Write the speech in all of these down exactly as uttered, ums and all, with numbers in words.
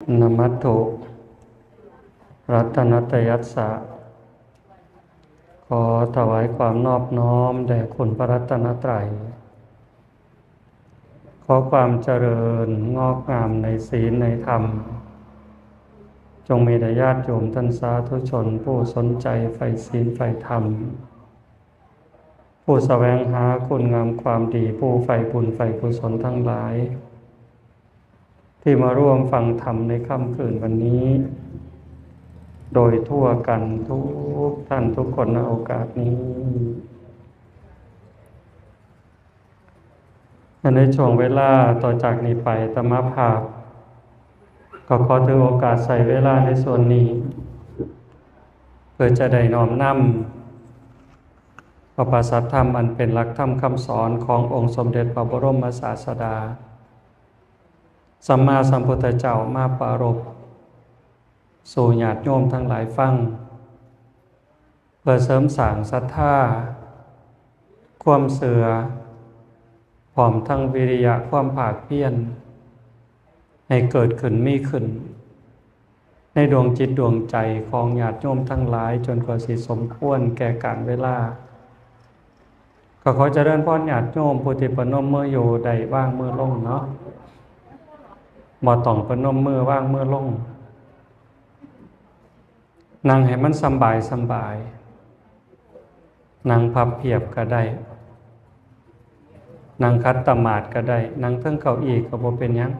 นมัตถุรัตนตยัสสะ ขอถวายความนอบน้อมแด่คุณพระรัตนตรัย ขอความเจริญงอกงามในศีลในธรรม จงมีแด่ญาติโยมท่านสาธุชนผู้สนใจใฝ่ศีลใฝ่ธรรม ผู้แสวงหาคุณงามความดี ผู้ใฝ่บุญใฝ่กุศลทั้งหลาย ที่มาร่วมฟังธรรมในค่ำคืนวันนี้ โดยทั่วกันทุกท่านทุกคน ณ โอกาสนี้ ในช่วงเวลาต่อจากนี้ไป อาตมาภาพ ก็ขอถือโอกาสใช้เวลาในส่วนนี้ เพื่อจะได้น้อมนำพระประสัทธรรมอันเป็นหลักธรรมคำสอนขององค์สมเด็จพระบรมศาสดา สัมมาสัมพุทธเจ้ามาปรารภสู่ญาติโยมทั้งหลายฟัง เพื่อเสริมสร้างศรัทธา ความเชื่อ พร้อมทั้งวิริยะความภาคเพียร ให้เกิดขึ้นมีขึ้น ในดวงจิตดวงใจของญาติโยมทั้งหลาย จนกว่าสิสมควรแก่กาลเวลา ก็ขอเจริญพรญาติโยมผู้ที่ประนมมืออยู่ ได้วางมือลงเนาะ บ่ต้องประนมมือ วางมือลง นั่งให้มันสำบายสำบาย นั่งพับเพียบก็ได้ นั่งขัดสมาธิก็ได้ นั่งเทิงเก้าอี้ก็บ่เป็นหยัง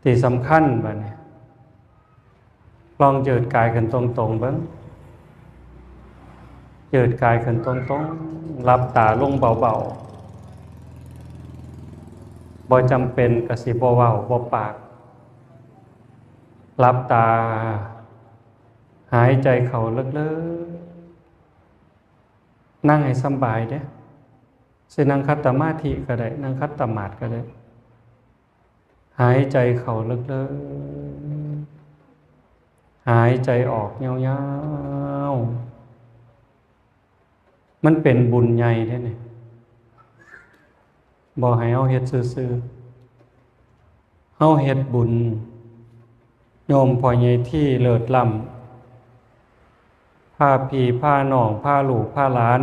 ที่สำคัญบัดนี้ ลองยืดกายขึ้นตรงๆเบิ่ง ยืดกายขึ้นตรงๆ หลับตาลงเบาๆ บ่จำเป็นก็สิบ่เว้าบ่ปาก หลับตา หายใจเข้าลึกๆ นั่งให้สำบายเด้ สินั่งขัดสมาธิก็ได้ นั่งขัดสมาธิก็ได้ หายใจเข้าลึกๆ หายใจออกยาวๆ มันเป็นบุญใหญ่เด้เนี่ย บ่ให้เฮาเฮ็ดซื่อๆ เฮาเฮ็ดบุญ โยมพ่อใหญ่ที่เลิศล้ำ พาพี่พาน้อง พาลูกพาหลาน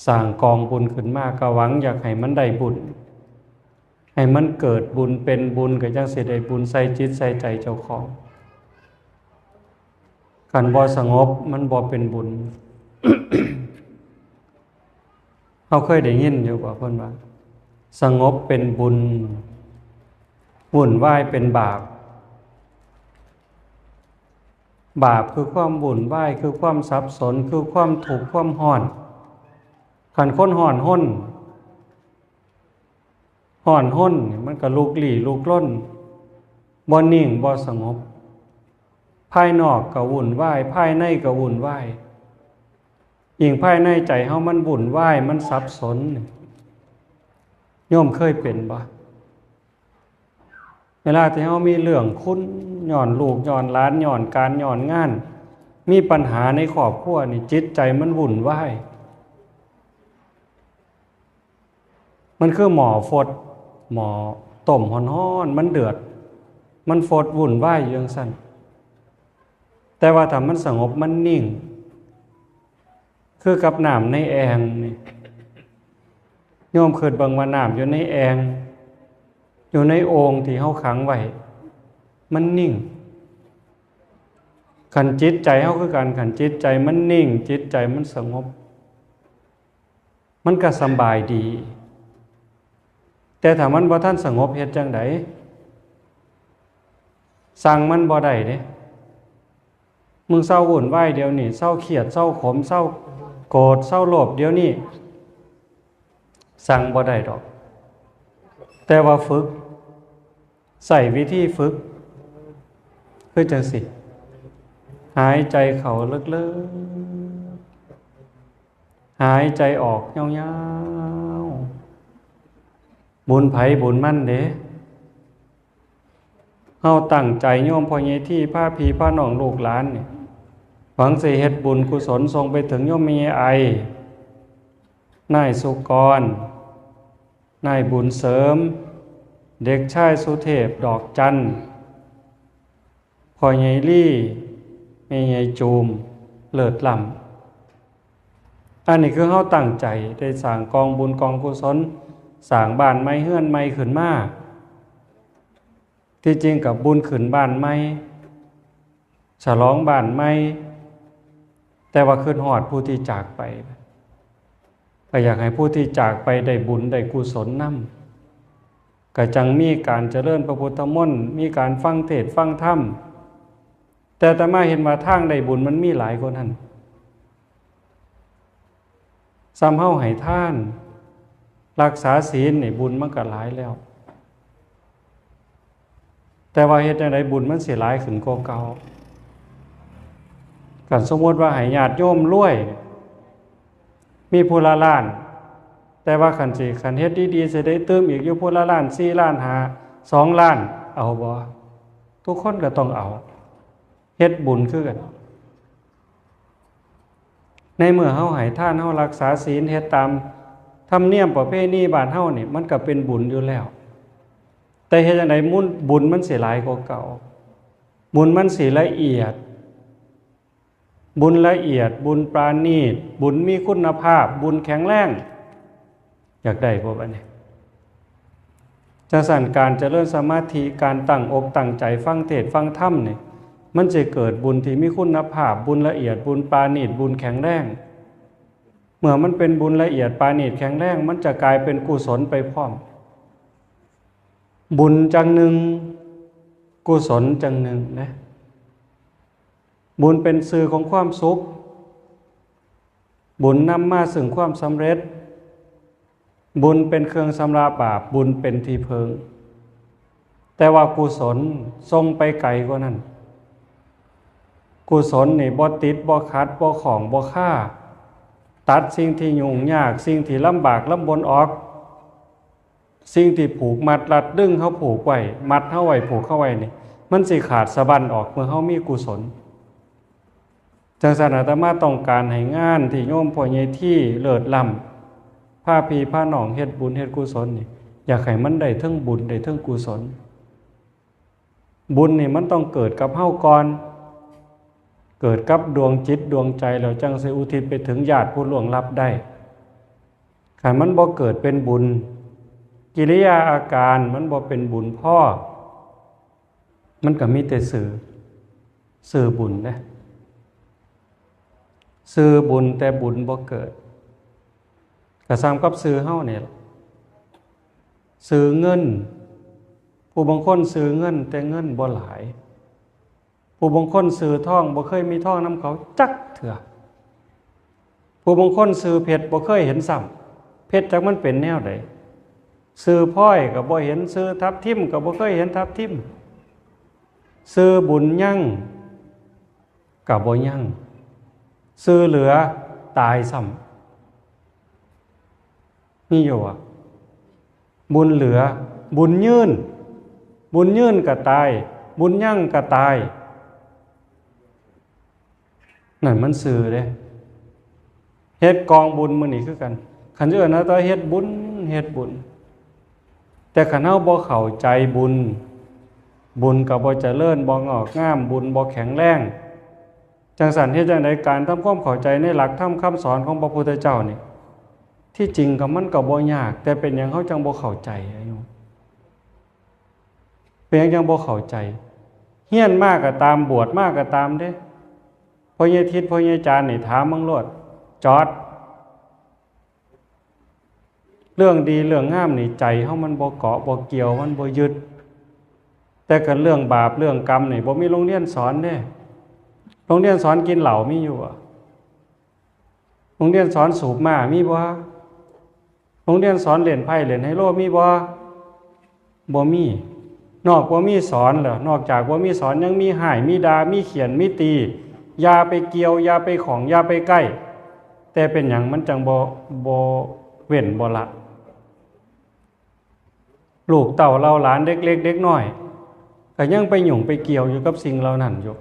สร้างกองบุญขึ้นมา ก็หวังอยากให้มันได้บุญ ให้มันเกิดบุญเป็นบุญ ก็จั่งสิได้บุญใส่จิตใส่ใจเจ้าของ คันบ่สงบมันบ่เป็นบุญ เฮาเคยได้ยินอยู่บ่ เพิ่นว่า สงบเป็นบุญ วุ่นวายเป็นบาป บาปคือความวุ่นวาย คือความสับสน คือความทุกข์ ความร้อน คันคนร้อนรน ร้อนรนนี่มันก็ลุกลี้ลุกลน บ่นิ่งบ่สงบ ภายนอกก็วุ่นวาย ภายในก็วุ่นวาย ยิ่งภายในใจเฮามันวุ่นวาย มันสับสนนี่ โยมเคยเป็นบ่ เวลาที่เฮามีเรื่องขุ่น ย้อนลูก ย้อนหลาน ย้อนการ ย้อนงาน มีปัญหาในครอบครัวนี่ จิตใจมันวุ่นวาย มันคือหม้อฟด หม้อต้มฮ้อนๆ มันเดือด มันฟดวุ่นวายอยู่จั่งซั้น แต่ว่าถ้ามันสงบ มันนิ่ง คือกับน้ำในแอ่งนี่ โยมคิดเบิ่งว่าน้ำอยู่ในแอ่ง อยู่ในโอ่งที่เฮาขังไว้ มันนิ่ง คันจิตใจเฮาคือกัน คันจิตใจมันนิ่ง จิตใจมันสงบ มันก็สำบายดี แต่ถ้ามันบ่ทันสงบเฮ็ดจั่งใด สั่งมันบ่ได้เด้ มึงเซาวุ่นวายเดี๋ยวนี้ เซาเครียด เซาขม เซาโกรธ เซาโลภเดี๋ยวนี้ สั่งบ่ได้ดอก แต่ว่าฝึก ใช้วิธีฝึก คือจั่งซี้ หายใจเข้าลึกๆ หายใจออกยาวๆ บุญไผบุญมันเด้ เฮาตั้งใจโยมพ่อใหญ่ที่พาพี่พาน้องลูกหลานนี่ หวังสิเฮ็ดบุญกุศลส่งไปถึงโยมแม่ใหญ่ไอ นายสุกร นายบุญเสริม เด็กชายสุเทพ ดอกจัน พ่อใหญ่ลี่ แม่ใหญ่จูม เลิศล้ำ อันนี้คือเฮาตั้งใจได้สร้างกองบุญกองกุศล สร้างบ้านใหม่เฮือนใหม่ขึ้นมา ที่จริงกับบุญขึ้นบ้านใหม่ ฉลองบ้านใหม่ แต่ว่าคิดฮอดผู้ที่จากไป ก็อยากให้ผู้ที่จากไปได้บุญได้กุศลนำ ก็จั่งมีการเจริญพระพุทธมนต์ มีการฟังเทศน์ฟังธรรม แต่อาตมาเห็นว่าทางได้บุญมันมีหลายกว่านั้น ส่ำเฮาให้ทาน รักษาศีลนี่บุญมันก็หลายแล้ว แต่ว่าเฮ็ดจั่งใดบุญมันสิหลายขึ้นกว่าเก่า คันสมมุติว่าให้ญาติโยมรวย มีผู้ละล้าน แต่ว่าคันสิ คันเฮ็ดดีๆ สิได้ตื่มอีกอยู่ผู้ละล้านสี่ล้านห้า สองล้าน เอาบ่ ทุกคนก็ต้องเอา เฮ็ดบุญคือกัน ในเมื่อเฮาให้ทาน เฮารักษาศีล เฮ็ดตามธรรมเนียมประเพณีบ้านเฮานี่ มันก็เป็นบุญอยู่แล้ว แต่เฮ็ดจั่งใดบุญ บุญมันสิหลายกว่าเก่า บุญมันสิละเอียด บุญละเอียด บุญประณีต บุญมีคุณภาพ บุญแข็งแรง อยากได้บ่บัดนี้ จั่งซั้นการเจริญสมาธิ การตั้งอกตั้งใจฟังเทศน์ฟังธรรมนี่ มันสิเกิดบุญที่มีคุณภาพ บุญละเอียด บุญประณีต บุญแข็งแรง เมื่อมันเป็นบุญละเอียดประณีตแข็งแรง มันจะกลายเป็นกุศลไปพร้อม บุญจั่งหนึ่ง กุศลจั่งหนึ่งนะ บุญเป็นชื่อของความสุข บุญนำมาซึ่งความสำเร็จ บุญเป็นเครื่องชำระบาป บุญเป็นที่พึ่ง แต่ว่ากุศลส่งไปไกลกว่านั้น กุศลนี่บ่ติด บ่ขัด บ่ข้อง บ่คา ตัดสิ่งที่ยุ่งยาก สิ่งที่ลำบากลำบนออก สิ่งที่ผูกมัดรัดดึงเฮาผูกไว้ มัดเฮาไว้ ผูกเฮาไว้นี่ มันสิขาดสะบั้นออกเมื่อเฮามีกุศล จั่งซั้นอาตมาต้องการให้งานที่โยมพ่อใหญ่ทีเลิศล้ำ พาพี่พาน้องเฮ็ดบุญเฮ็ดกุศลนี่ อยากให้มันได้เทิงบุญได้เทิงกุศล บุญนี่มันต้องเกิดกับเฮาก่อน เกิดกับดวงจิตดวงใจแล้วจั่งสิอุทิศไปถึงญาติผู้ล่วงลับได้ คันมันบ่เกิดเป็นบุญ กิริยาอาการมันบ่เป็นบุญพอ มันก็มีแต่ชื่อ ชื่อบุญนะ ชื่อบุญแต่บุญบ่เกิด ก็ส่ำกับชื่อเฮานี่ล่ะ ชื่อเงิน ผู้บางคนชื่อเงินแต่เงินบ่หลาย ผู้บางคนชื่อทอง บ่เคยมีทองนำเขาจักเทื่อ ผู้บางคนชื่อเพชร บ่เคยเห็นซ้ำ เพชรจักมันเป็นแนวใด ชื่อพลอยก็บ่เห็น ชื่อทับทิมก็บ่เคยเห็นทับทิม ชื่อบุญยั่งก็บ่ยั่ง ชื่อเหลือตายซ้ำ มีอยู่อะ บุญเหลือ บุญยืน บุญยืนก็ตาย บุญยั่งก็ตาย นั่นมันชื่อเด้ เฮ็ดกองบุญมื้อนี้คือกัน คันสิเอิ้นว่าแต่เฮ็ดบุญ เฮ็ดบุญ แต่คันเฮาบ่เข้าใจบุญ บุญก็บ่เจริญ บ่งอกงาม บุญบ่แข็งแรง จั่งซั้นเฮ็ดจั่งใดการทำความเข้าใจในหลักธรรมคำสอนของพระพุทธเจ้านี่ ที่จริงก็มันก็บ่ยาก แต่เป็นหยังเฮาจั่งบ่เข้าใจอะโยม เป็นหยังจั่งบ่เข้าใจ เฮียนมาก็ตาม บวชมาก็ตามเด้ พ่อใหญ่ทิศ พ่อใหญ่จารย์นี่ถามเบิ่งโลด จอด เรื่องดีเรื่องงามนี่ใจเฮามันบ่เกาะบ่เกี่ยว มันบ่ยึด แต่คันเรื่องบาปเรื่องกรรมนี่บ่มีโรงเรียนสอนเด้ โรงเรียนสอนกินเหล้ามีอยู่บ่ โรงเรียนสอนสูบม้ามีบ่ โรงเรียนสอนเล่นไพ่เล่นไฮโลมีบ่ บ่มี นอกบ่มีสอนแล้ว นอกจากบ่มีสอนยังมีฮ้าย มีด่า มีเฆี่ยน มีตี อย่าไปเกี่ยว อย่าไปข้อง อย่าไปใกล้ แต่เป็นหยังมันจั่งบ่ บ่เว้นบ่ละ ลูกเต้าเหล่าหลานเด็กเล็กเด็กน้อย ก็ยังไปหยุ่งไปเกี่ยวอยู่กับสิ่งเหล่านั้นอยู่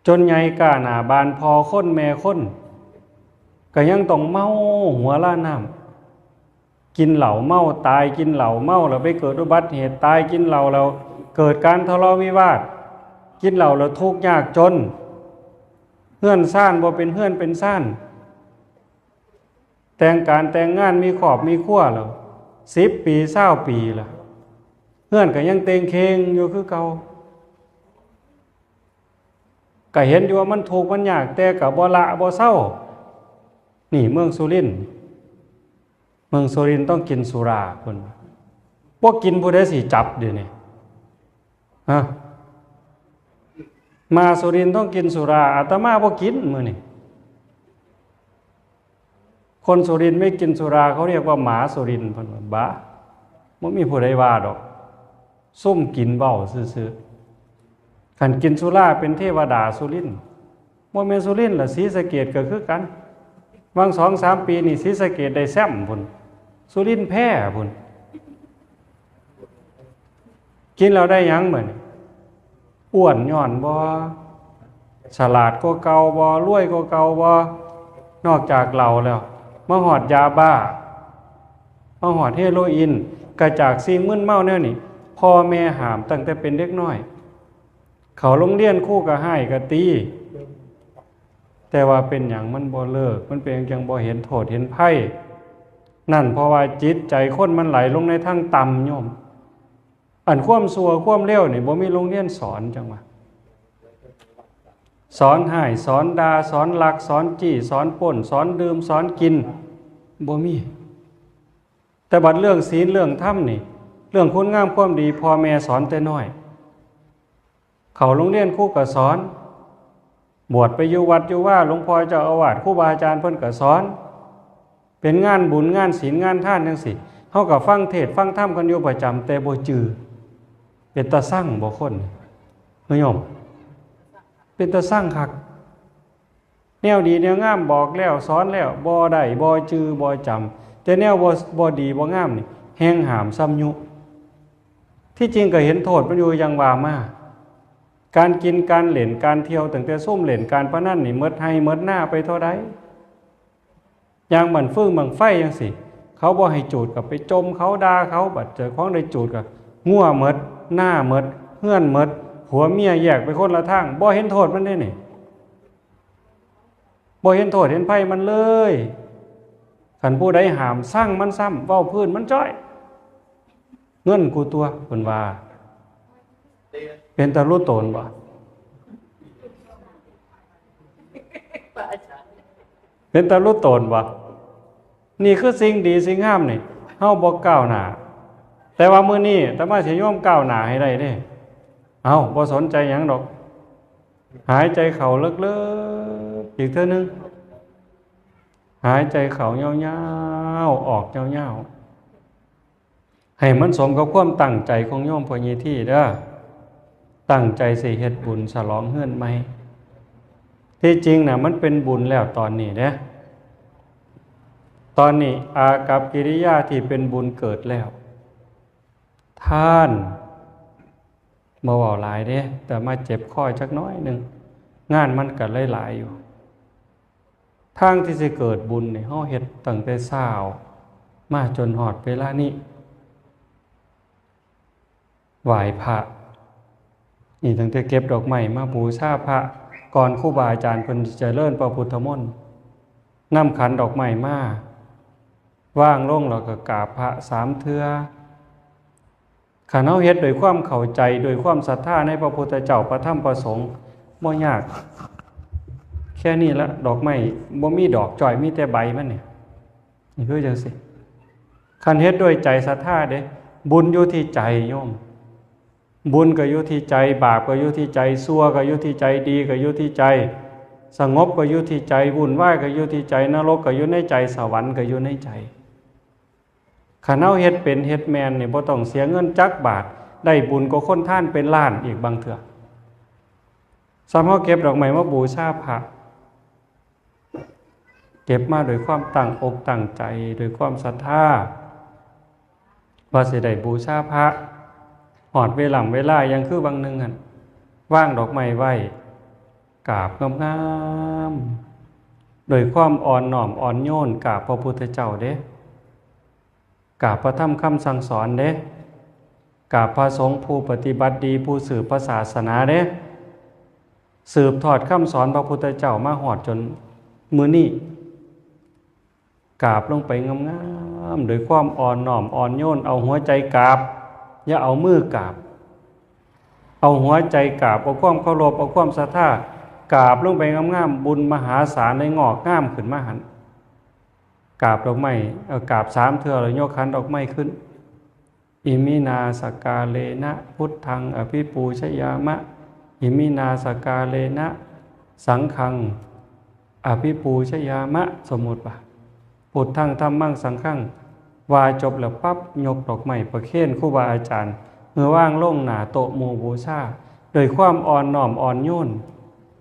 จนใหญ่ก้าหน้าบานพ่อคนแม่คน ก็ยังต้องเมาหัวลาน้ำ กินเหล้าเมาตาย กินเหล้าเมาแล้วไปเกิดอุบัติเหตุตาย กินเหล้าแล้วเกิดการทะเลาะวิวาท กินเหล้าแล้วทุกข์ยากจน เฮือนซานบ่เป็นเฮือนเป็นซาน แต่งการแต่งงานมีครอบมีครัวแล้ว สิบปี ซาวปีแล้ว เฮือนก็ยังเต็งเคงอยู่คือเก่า ก็เห็นอยู่ว่ามันทุกข์มันยาก แต่ก็บ่ละบ่เซา นี่เมืองสุรินทร์ เมืองสุรินทร์ต้องกินสุรา เพิ่นว่า บ่กินผู้ใดสิจับเดี๋ยวนี้ ฮะ มาสุรินทร์ต้องกินสุรา อาตมาบ่กินมื้อนี้ คนสุรินทร์ไม่กินสุรา เขาเรียกว่าหมาสุรินทร์ เพิ่นว่า บ้า บ่มีผู้ใดว่าดอก ซุ่มกินเว้าซื่อๆ คันกินสุราเป็นเทวดาสุรินทร์ บ่แม่นสุรินทร์ล่ะ ศรีสะเกษก็คือกัน หว่างสองสามปีนี่ศรีสะเกษได้แชมป์พุ้น สุรินทร์แพ้พุ้น กินแล้วได้หยังมื้อนี้ อ้วนย้อนบ่ ฉลาดกว่าเก่าบ่ รวยกว่าเก่าบ่ นอกจากเหล้าแล้ว มาฮอดยาบ้า มาฮอดเฮโรอีน ก็จากสิ่งมึนเมาแนวนี้ พ่อแม่ห้ามตั้งแต่เป็นเด็กน้อย เข้าโรงเรียนครูก็ฮ้ายก็ตี แต่ว่าเป็นหยังมันบ่เลิก มันเป็นหยังจั่งบ่เห็นโทษเห็นภัย นั่นเพราะว่าจิตใจคนมันไหลลงในทางต่ำโยม อันความชั่วความเลวนี่บ่มีโรงเรียนสอนจั่งว่า สอนฮ้าย สอนด่า สอนลัก สอนจี้ สอนปล้น สอนดื่ม สอนกิน บ่มี แต่บัดเรื่องศีลเรื่องธรรมนี่ เรื่องคุณงามความดี พ่อแม่สอนแต่น้อย เข้าโรงเรียนครูก็สอน บวชไปอยู่วัดอยู่วา หลวงพ่อเจ้าอาวาส ครูบาอาจารย์เพิ่นก็สอน เป็นงานบุญงานศีลงานทานจั่งซี้ เฮาก็ฟังเทศน์ฟังธรรมกันอยู่ประจำ แต่บ่จื่อ เป็นตาซังบ่คน โยม เป็นตาซังคัก แนวดีแนวงามบอกแล้วสอนแล้ว บ่ได้ บ่จื่อ บ่จำ แต่แนวบ่ บ่ดีบ่งามนี่ แฮ่งห้ามซ้ำยุ ที่จริงก็เห็นโทษมันอยู่อย่างว่ามา การกินการเล่นการเที่ยว ตั้งแต่ซุ่มเล่นการพนันนี่ หมดไฮ่หมดนาไปเท่าใด อย่างบั้งฟืนบั้งไฟจั่งซี้ เขาบ่ให้จูดก็ไปจ่มเขาด่าเขา บัดเจ้าของได้จูดก็งัวหมด นาหมด เฮือนหมด ผัวเมียแยกไปคนละทาง บ่เห็นโทษมันเด้นี่ บ่เห็นโทษเห็นภัยมันเลย คันผู้ใดห้ามซังมันซ้ำ เว้าพื้นมันจ้อย เงินกูตัว เพิ่นว่า เป็นตาลุโตนบ่ เป็นตาลุโตนบ่ นี่คือสิ่งดีสิ่งงามนี่ เฮาบ่ก้าวหน้า แต่ว่ามื้อนี้อาตมาสิโยมก้าวหน้าให้ได้เด้ เอ้า บ่สนใจหยังดอก หายใจเข้าลึกๆ อีกเทื่อนึง หายใจเข้ายาวๆ ออกยาวๆ ให้มันสมกับความตั้งใจของโยมพ่อใหญ่ที่เด้อ ตั้งใจสิเฮ็ดบุญฉลองเฮือนใหม่ ที่จริงน่ะมันเป็นบุญแล้วตอนนี้เด้ ตอนนี้อากัปกิริยาที่เป็นบุญเกิดแล้ว ท่าน บ่เว้าหลายเด้ แต่มาเจ็บคอจักหน่อยหนึ่ง งานมันก็เลยหลายอยู่ ทางที่สิเกิดบุญนี่ เฮาเฮ็ดตั้งแต่เช้ามาจนฮอดเวลานี้ ไหว้พระ นี่ตั้งแต่เก็บดอกไม้มาบูชาพระ ก่อนครูบาอาจารย์เพิ่นสิเจริญพระพุทธมนต์ นำขันดอกไม้มา วางลงแล้วก็กราบพระสามเทื่อ คันเฮาเฮ็ดด้วยความเข้าใจ ด้วยความศรัทธาในพระพุทธเจ้า พระธรรม พระสงฆ์ บ่ยาก แค่นี้ละ ดอกไม้บ่มีดอกจ้อย มีแต่ใบมันนี่ นี่คือจั่งซี้ คันเฮ็ดด้วยใจศรัทธาเด้ บุญอยู่ที่ใจโยม บุญก็อยู่ที่ใจ บาปก็อยู่ที่ใจ ชั่วก็อยู่ที่ใจ ดีก็อยู่ที่ใจ สงบก็อยู่ที่ใจ วุ่นวายก็อยู่ที่ใจ นรกก็อยู่ในใจ สวรรค์ก็อยู่ในใจ คันเฮาเฮ็ดเป็นเฮ็ดแม่นนี่ บ่ต้องเสียเงินจักบาท ได้บุญกว่าคนทานเป็นล้านอีกบางเทื่อ ส่ำเฮาเก็บดอกไม้มาบูชาพระ เก็บมาด้วยความตั้งอกตั้งใจ ด้วยความศรัทธา ว่าสิได้บูชาพระ ฮอดเวลา เวลาอย่างคือวังหนึ่งหั่น วางดอกไม้ไว้ กราบงามๆ ด้วยความอ่อนน้อมอ่อนโยนกราบพระพุทธเจ้าเด้ กราบพระธรรมคำสั่งสอนเด้ กราบพระสงฆ์ผู้ปฏิบัติดี ผู้สืบพระศาสนาเด้ สืบทอดคำสอนพระพุทธเจ้ามาฮอดจนมื้อนี้ กราบลงไปงามๆ ด้วยความอ่อนน้อมอ่อนโยน เอาหัวใจกราบ อย่าเอามือกราบ เอาหัวใจกราบ เอาความเคารพ เอาความศรัทธา กราบลงไปงามๆ บุญมหาศาลได้งอกงามขึ้นมาหั้น กราบดอกไม้ เอากราบสามเทื่อแล้วยกขันดอกไม้ขึ้น อิมินาสกาเลนะพุทธังอภิปูชยามะ อิมินาสกาเลนะสังฆังอภิปูชยามะ สมมุติว่า พุทธังธัมมังสังฆัง ว่าจบแล้วปั๊บ ยกดอกไม้ประเคนครูบาอาจารย์ มือว่างลงหน้าโต๊ะหมู่บูชา โดยความอ่อนน้อมอ่อนโยน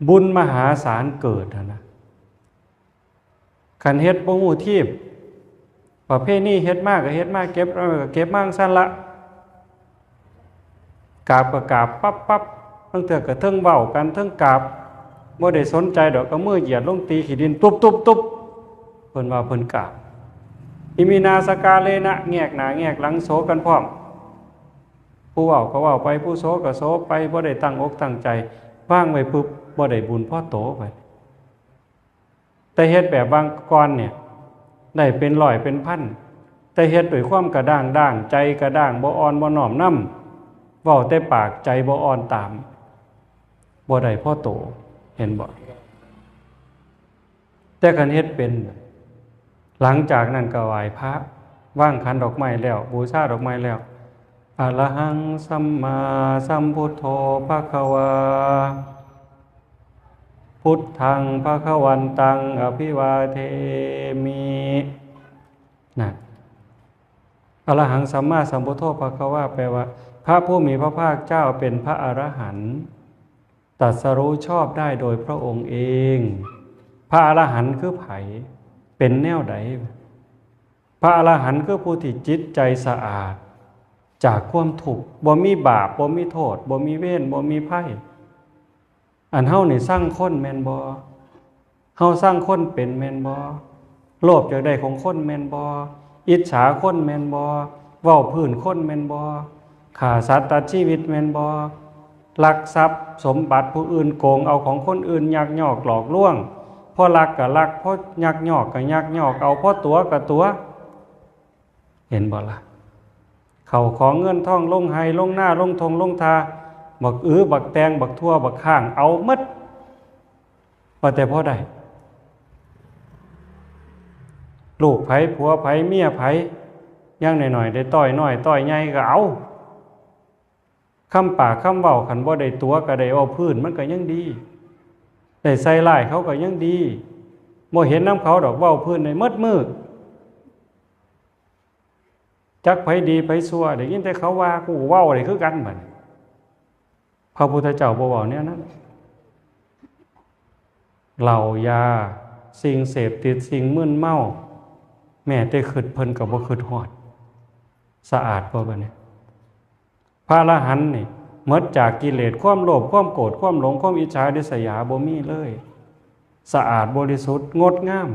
บุญมหาศาลเกิดหั้นนะ คันเฮ็ดบ่ฮู้ทีบ ประเพณีเฮ็ดมาก็เฮ็ดมา เก็บเอาก็เก็บมาจั่งซั้นละ กราบก็กราบปั๊บปั๊บ ลางเทื่อก็เทิงเว้ากันเทิงกราบ บ่ได้สนใจดอก เอามือเหยียดลงตีขี้ดินตุ๊บตุ๊บตุ๊บ เพิ่นว่าเพิ่นกราบ อิมินาสกาเลนะ แงกหน้าแงกหลังโสกันพร้อม ผู้เว้าก็เว้าไป ผู้โสก็โสไป บ่ได้ตั้งอกตั้งใจ วางไว้ปุ๊บ บ่ได้บุญพอโตไป แต่เฮ็ดแบบบางก่อนเนี่ย ได้เป็นร้อยเป็นพัน แต่เฮ็ดด้วยความกระด้างด้าง ใจกระด้าง บ่อ่อนบ่น้อมนำ เว้าแต่ปาก ใจบ่อ่อนตาม บ่ได้พอโต เห็นบ่ แต่คันเฮ็ดเป็น หลังจากนั้นก็ไหว้พระ วางขันดอกไม้แล้ว บูชาดอกไม้แล้ว อะระหังสัมมาสัมพุทโธภะคะวา พุทธังภะคะวันตังอภิวาเทมิ นะ อะระหังสัมมาสัมพุทโธภะคะวา แปลว่า พระผู้มีพระภาคเจ้าเป็นพระอรหันต์ ตรัสรู้ชอบได้โดยพระองค์เอง พระอรหันต์คือไผ เป็นแนวใด พระอรหันต์คือผู้ที่จิตใจสะอาด จากความทุกข์ บ่มีบาป บ่มีโทษ บ่มีเวร บ่มีภัย อันเฮานี่ซังคนแม่นบ่ เฮาซังคนเป็นแม่นบ่ โลภอยากได้ของคนแม่นบ่ อิจฉาคนแม่นบ่ เว้าพื้นคนแม่นบ่ ฆ่าสัตว์ตัดชีวิตแม่นบ่ ลักทรัพย์สมบัติผู้อื่น โกงเอาของคนอื่น ยักยอกหลอกลวง พอลักก็ลัก พอยักยอกก็ยักยอกเอา พอตั๋วก็ตั๋ว เห็นบ่ล่ะ เข้าของเงินทองลงไฮ่ลงนา ลงท่งลงทา บักอือ บักแตง บักถั่ว บักข่าง เอาหมด ว่าแต่พอได้ ลูกไผ ผัวไผ เมียไผ อย่างน้อยๆ ได้ต้อยน้อยต้อยใหญ่ก็เอา คำปากคำเว้า คันบ่ได้ตั๋วก็ได้เว้าพื้น มันก็ยังดี ได้ใส่ร้ายเขาก็ยังดี บ่เห็นนำเขาดอก เว้าพื้นได้หมดมื้อ จักไผดีไผชั่ว ได้ยินแต่เขาว่า กูก็เว้าได้คือกันบัดนี้ พระพุทธเจ้าบ่เว้าแนวนั้น เหล้ายา สิ่งเสพติด สิ่งมึนเมา แม้แต่คิดเพิ่นก็บ่คิดฮอด สะอาดบ่บัดนี้ พระอรหันต์นี่ หมดจากกิเลส ความโลภ ความโกรธ ความหลง ความอิจฉาริษยา บ่มีเลย สะอาดบริสุทธิ์ งดงาม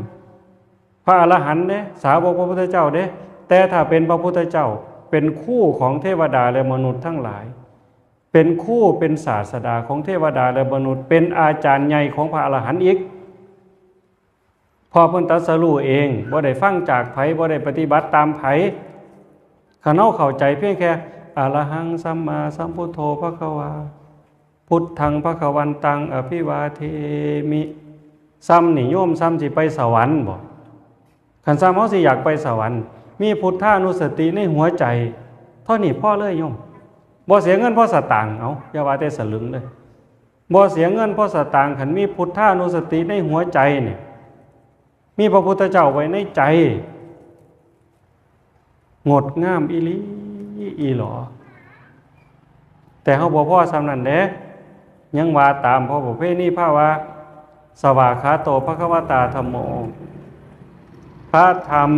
พระอรหันต์เด้ สาวกพระพุทธเจ้าเด้ แต่ถ้าเป็นพระพุทธเจ้า เป็นครูของเทวดาและมนุษย์ทั้งหลาย เป็นครูเป็นศาสดาของเทวดาและมนุษย์ เป็นอาจารย์ใหญ่ของพระอรหันต์อีก เพราะเพิ่นตรัสรู้เอง บ่ได้ฟังจากไผ บ่ได้ปฏิบัติตามไผ คันเฮาเข้าใจเพียงแค่ อะระหังสัมมาสัมพุทโธภะคะวา พุทธังภะคะวันตังอภิวาเทมิ ซ้ำนี่โยม ซ้ำสิไปสวรรค์บ่ คันซ้ำเฮาสิอยากไปสวรรค์ มีพุทธานุสติในหัวใจ เท่านี้พอเลยโยม บ่เสียเงินพอสตางค์ เอ้า อย่าว่าแต่สลึงเลย บ่เสียเงินพอสตางค์ คันมีพุทธานุสติในหัวใจเนี่ย มีพระพุทธเจ้าไว้ในใจ งดงามอีหลีอีหลอ แต่เฮาบ่พอส่ำนั้นเด้ ยังว่าตามพระประเพณีพาว่า สวากขาโตภะคะวะตาธัมโม พระธรรม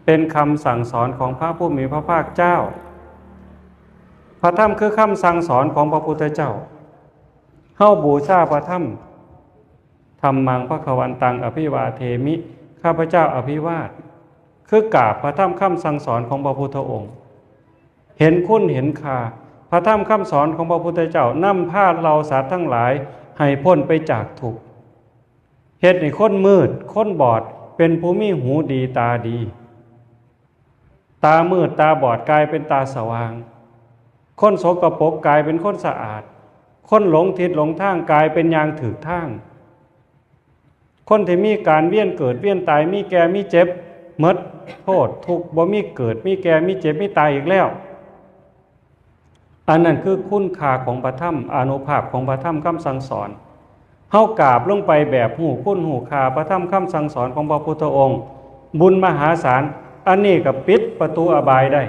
เป็นคำสั่งสอนของพระผู้มีพระภาคเจ้า พระธรรมคือคำสั่งสอนของพระพุทธเจ้า เฮาบูชาพระธรรม ธัมมังภะคะวันตังอภิวาเทมิ ข้าพเจ้าอภิวาท คือกราบพระธรรมคำสั่งสอนของพระพุทธองค์ เห็นคุณเห็นค่า พระธรรมคำสอนของพระพุทธเจ้านำพาเราสัตว์ทั้งหลายให้พ้นไปจากทุกข์ เฮ็ดให้คนมืดคนบอดเป็นผู้มีหูดีตาดี ตามืดตาบอดกลายเป็นตาสว่าง คนสกปรกกลายเป็นคนสะอาด คนหลงทิศหลงทางกลายเป็นย่างถืกทาง คนที่มีการเวียนเกิดเวียนตาย มีแก่มีเจ็บ หมดโทษทุกข์ บ่มีเกิด มีแก่มีเจ็บ มีตายอีกแล้ว อันนั้นคือคุณค่าของพระธรรม อานุภาพของพระธรรมคำสั่งสอน เฮากราบลงไปแบบฮู้คุณฮู้ค่าพระธรรมคำสั่งสอนของพระพุทธองค์ บุญมหาศาล อันนี้ก็ปิดประตูอบายได้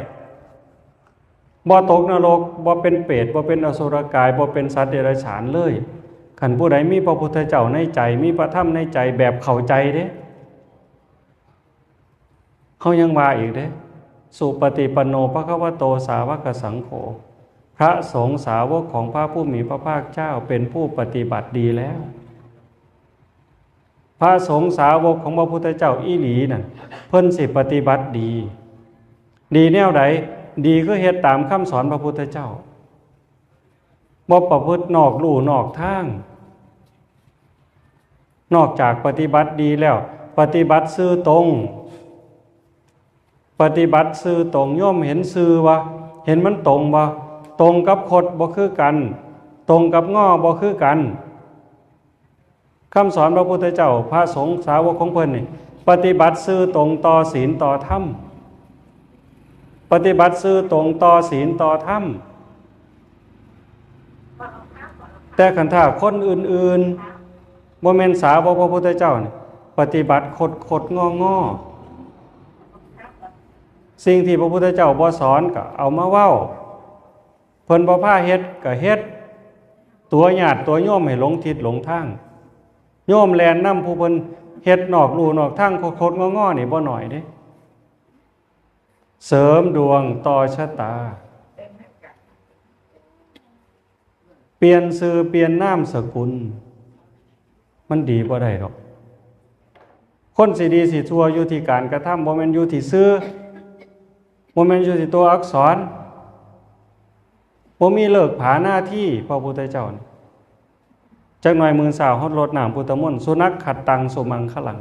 บ่ตกนรก บ่เป็นเปรต บ่เป็นอสุรกาย บ่เป็นสัตว์เดรัจฉานเลย คันผู้ใดมีพระพุทธเจ้าในใจ มีพระธรรมในใจแบบเข้าใจเด้ เขายังว่าอีกเด้ สุปฏิปันโนภะคะวะโตสาวกสังโฆ พระสงฆ์สาวกของพระผู้มีพระภาคเจ้าเป็นผู้ปฏิบัติดีแล้ว พระสงฆ์สาวกของพระพุทธเจ้าอีหลีนั่น เพิ่นสิปฏิบัติดี ดีแนวใด ดีคือเฮ็ดตามคำสอนพระพุทธเจ้า บ่ประพฤตินอกลู่นอกทาง นอกจากปฏิบัติดีแล้ว ปฏิบัติซื่อตรง ปฏิบัติซื่อตรง โยมเห็นซื่อบ่ เห็นมันตรงบ่ ตรงกับคดบ่คือกัน ตรงกับงอบ่คือกัน คำสอนพระพุทธเจ้า พระสงฆ์สาวกของเพิ่นนี่ ปฏิบัติซื่อตรงต่อศีลต่อธรรม ปฏิบัติซื่อตรงต่อศีลต่อธรรม แต่คันถ้าคนอื่นๆ บ่แม่นสาวกพระพุทธเจ้านี่ ปฏิบัติคดคดงองอ สิ่งที่พระพุทธเจ้าบ่สอนก็เอามาเว้า เพิ่นบ่พาเฮ็ดก็เฮ็ด ตั๋วญาติตั๋วโยมให้หลงทิศหลงทาง โยมแล่นนำผู้เพิ่นเฮ็ดนอกลู่นอกทางคดคดงองอนี่บ่น้อยเด้ เสริมดวงต่อชะตา เปลี่ยนชื่อเปลี่ยนนามสกุล มันดีบ่ได้ดอก คนสิดีสิชั่วอยู่ที่การกระทำ บ่แม่นอยู่ที่ชื่อ บ่แม่นอยู่ที่ตัวอักษร บ่มีฤกษ์ผานาที พระพุทธเจ้านี่ จักหน่อยมื้อเช้าเฮารดน้ำพุทธมนต์ สุนักขัตตังสุมังคลัง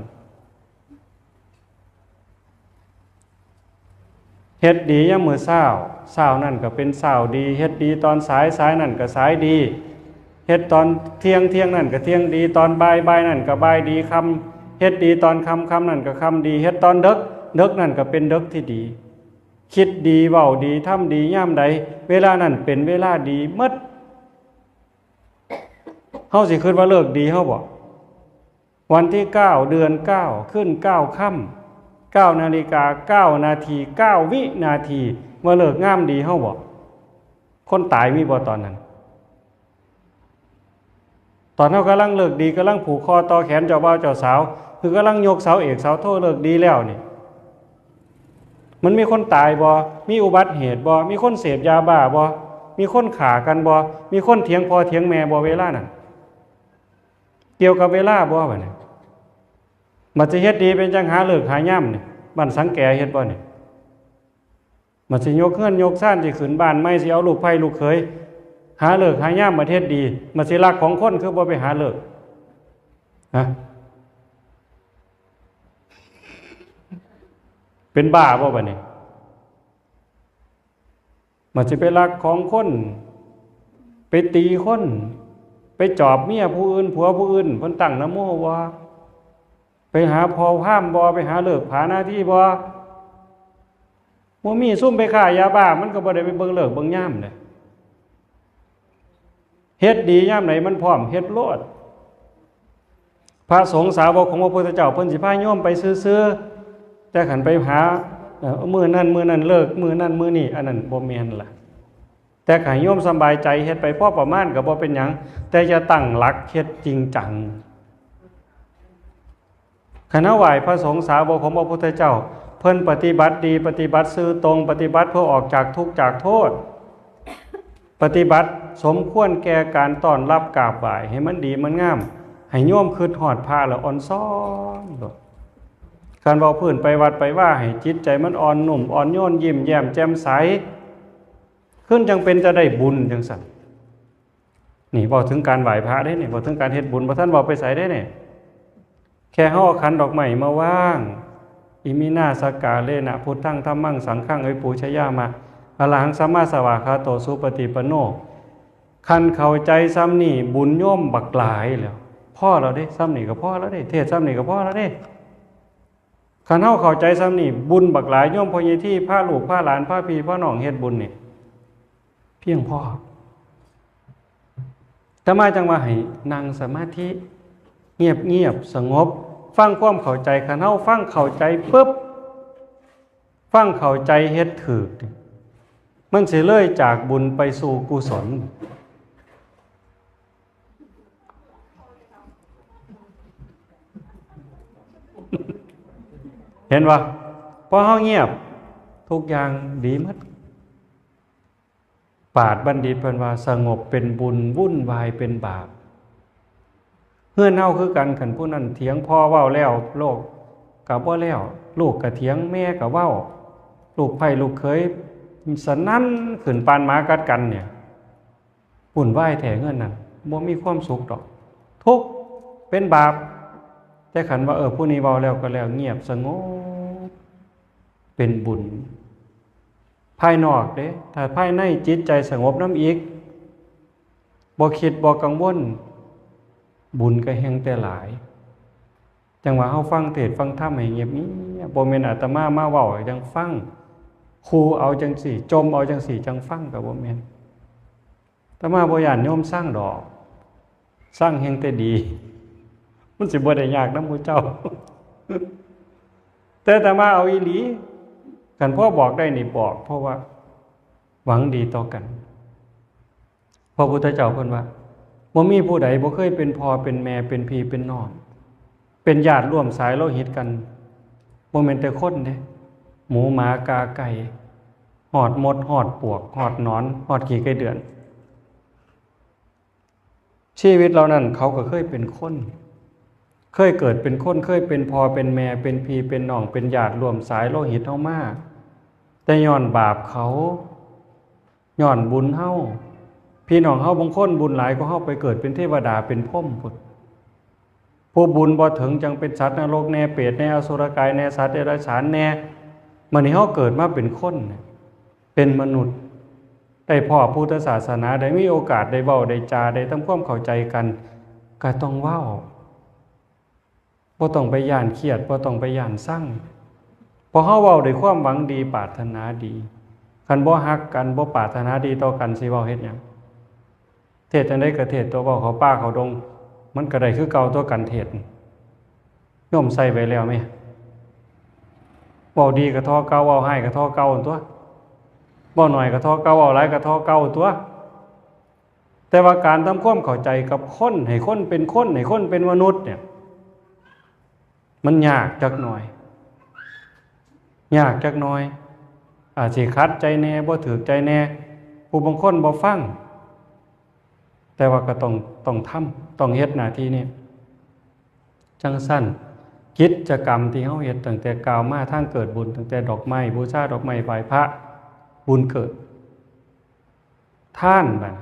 เฮ็ดดียามมื้อเช้า เช้านั่นก็เป็นเช้าดี เฮ็ดดีตอนสาย สายนั่นก็สายดี เฮ็ดตอนเที่ยง เที่ยงนั่นก็เที่ยงดี ตอนบ่าย บ่ายนั่นก็บ่ายดี ค่ำ เฮ็ดดีตอนค่ำ ค่ำนั่นก็ค่ำดี เฮ็ดตอนดึก ดึกนั่นก็เป็นดึกที่ดี คิดดี เว้าดี ทำดี ยามใด เวลานั้นเป็นเวลาดีหมด เฮาสิคิดว่าฤกษ์ดีเฮาบ่ วันที่เก้า เดือนเก้า ขึ้นเก้าค่ำ เก้านาฬิกา เก้านาที เก้าวินาที ว่าฤกษ์งามดีเฮาบ่ คนตายมีบ่ตอนนั้น ตอนเฮากำลังฤกษ์ดี กำลังผูกคอต่อแขนเจ้าบ่าวเจ้าสาว คือกำลังยกเสาเอกเสาโทฤกษ์ดีแล้วนี่ มันมีคนตายบ่ มีอุบัติเหตุบ่ มีคนเสพยาบ้าบ่ มีคนฆ่ากันบ่ มีคนเถียงพ่อเถียงแม่บ่เวลานั้น เกี่ยวกับเวลาบ่บัดนี้ บัดสิเฮ็ดดีเป็นจั่งหาฤกษ์หายามนี่ บ้านสังแกเฮ็ดบ่นี่ บัดสิยกเฮือนยกซาน สิขึ้นบ้านใหม่ สิเอาลูกไผ่ลูกเขย หาฤกษ์หายามบัดเฮ็ดดี บัดสิลักของคนคือบ่ไปหาฤกษ์ ฮะ เป็นบ้าบ่บัดนี้ บัดสิไปลักของคน ไปตีคน ไปจอบเมียผู้อื่นผัวผู้อื่น เพิ่นตั้งนะโมบ่ ไปหาพ่อพราหมณ์บ่ ไปหาฤกษ์ผานาทีบ่ บ่มี ซุมไปค้ายาบ้า มันก็บ่ได้ไปเบิ่งฤกษ์เบิ่งยามเด้ เฮ็ดดียามใดมันพร้อมเฮ็ดโลด พระสงฆ์สาวกของพระพุทธเจ้า เพิ่นสิพาโยมไปซื่อๆ แต่คันไปหา เอ่อ มื้อนั้นมื้อนั้นฤกษ์ มื้อนั้นมื้อนี้ อันนั้นบ่แม่นล่ะ แต่ให้โยมสำบายใจเฮ็ดไปพอประมาณก็บ่เป็นหยัง แต่อย่าตั้งหลักเฮ็ดจริงจัง คันเฮาไหว้พระสงฆ์สาวกของพระพุทธเจ้า เพิ่นปฏิบัติดี ปฏิบัติซื่อตรง ปฏิบัติเพื่อออกจากทุกข์จากโทษ ปฏิบัติสมควรแก่การต้อนรับกราบไหว้ ให้มันดีมันงาม ให้โยมคิดฮอดพระแล้วอ่อนซ้อนโลด การเว้าพื้นไปวัดไปวา ให้จิตใจมันอ่อนนุ่มอ่อนโยน ยิ้มแย้มแจ่มใส ขึ้นจังเป็นจะได้บุญจังซั่น นี่เว้าถึงการไหว้พระเด้นี่ เว้าถึงการเฮ็ดบุญ บ่ทันเว้าไปไสเด้นี่ แค่เฮาเอาขันดอกไม้มาวาง อิมินาสักกาเลนะ พุทธัง ธัมมัง สังฆัง เอ้ยปูชยามะ อรหังสัมมาสวากขาโต สุปฏิปันโน คันเข้าใจซ้ำนี่ บุญโยมบักหลายแล้ว พอแล้วเด้ ซ้ำนี่ก็พอแล้วเด้ เทศน์ซ้ำนี่ก็พอแล้วเด้ คันเฮาเข้าใจซ้ำนี่ บุญบักหลาย โยมพ่อใหญ่ที่ พาลูกพาหลาน พาพี่พาน้องเฮ็ดบุญนี่ เพียงพอ อาตมาจั่งว่าให้นั่งสมาธิ เงียบๆ สงบ ฟังความเข้าใจ คันเฮาฟังเข้าใจปุ๊บ ฟังเข้าใจเฮ็ดถูก มันสิเลยจากบุญไปสู่กุศล เห็นบ่ พอเฮาเงียบ ทุกอย่างดีหมด ปราชญ์บัณฑิตเพิ่นว่า สงบเป็นบุญ วุ่นวายเป็นบาป เฮือนเฮาคือกัน คันผู้นั้นเถียงพ่อเว้าแล้ว โลกก็บ่แล้ว ลูกก็เถียง แม่ก็เว้า ลูกใพร่ลูกเขยสนั่นขึ้นปานหมากัดกันเนี่ย วุ่นวายแท้เฮือนนั้น บ่มีความสุขดอก ทุกข์ เป็นบาป แต่คันว่า เออ ผู้นี้เว้าแล้วก็แล้ว เงียบสงบ เป็นบุญ ภายนอกเด้ ถ้าภายในจิตใจสงบนำอีก บ่คิดบ่กังวล บุญก็แฮ่งแต่หลาย จั่งว่าเฮาฟังเทศน์ฟังธรรมให้เงียบๆ บ่แม่นอาตมามาเว้าให้จั่งฟัง ครูเอาจั่งซี้ จ่มเอาจั่งซี้ จั่งฟัง ก็บ่แม่น อาตมาบ่ย้านโยมซังดอก ซังแฮ่งแต่ดี มันสิบ่ได้ยากนำหมู่เจ้า แต่อาตมาเอาอีหลี คันพอบอกได้นี่บอก เพราะว่าหวังดีต่อกัน พระพุทธเจ้าเพิ่นว่า บ่มีผู้ใดบ่เคยเป็นพ่อเป็นแม่ เป็นพี่เป็นน้อง เป็นญาติร่วมสายโลหิตกัน บ่แม่นแต่คนเด้ หมูหมากาไก่ ฮอดมด ฮอดปวก ฮอดหนอน ฮอดขี้ไก่เดือน ชีวิตเหล่านั้นเขาก็เคยเป็นคน เคยเกิดเป็นคน เคยเป็นพ่อเป็นแม่ เป็นพี่เป็นน้อง เป็นญาติร่วมสายโลหิตเฮามา แต่ย้อนบาปเขา ย้อนบุญเฮา พี่น้องเฮาบางคนบุญหลายกว่าเฮา ไปเกิดเป็นเทวดาเป็นพรหมพุ้น ผู้บุญบ่ถึงจั่งเป็นสัตว์นรกแน่ เปรตแน่ อสุรกายแน่ สัตว์เดรัจฉานแน่ มื้อนี้เฮาเกิดมาเป็นคนน่ะ เป็นมนุษย์ ได้พ้อพุทธศาสนา ได้มีโอกาสได้เว้าได้จา ได้ทำความเข้าใจกัน ก็ต้องเว้า บ่ต้องไปย้านเครียด บ่ต้องไปย้านซัง เพราะเฮาเว้าด้วยความหวังดีปรารถนาดี คันบ่ฮักกัน บ่ปรารถนาดีต่อกัน สิเว้าเฮ็ดหยัง เทศน์จั่งใดก็เทศน์ตั๊ว เว้าเข้าป่าเข้าดง มันก็ได้คือเก่าตั๊ว การเทศน์ โยมใส่ไว้แล้วแหม เว้าดีก็เท่าเก่า เว้าร้ายก็เท่าเก่าตั๊ว เว้าน้อยก็เท่าเก่า เว้าหลายก็เท่าเก่าตั๊ว แต่ว่าการทำความเข้าใจกับคน ให้คนเป็นคน ให้คนเป็นมนุษย์เนี่ย มันยากจักหน่อย ยากจักหน่อย อาจสิขัดใจแน่ บ่ถูกใจแน่ ผู้บางคนบ่ฟัง แต่ว่าก็ต้อง ต้องทำ ต้องเฮ็ดหน้าที่นี้ จั่งซั้น กิจกรรมที่เฮาเฮ็ดตั้งแต่กล่าวมา ทางเกิดบุญ ตั้งแต่ดอกไม้บูชา ดอกไม้ไหว้พระ บุญเกิด ทานบัด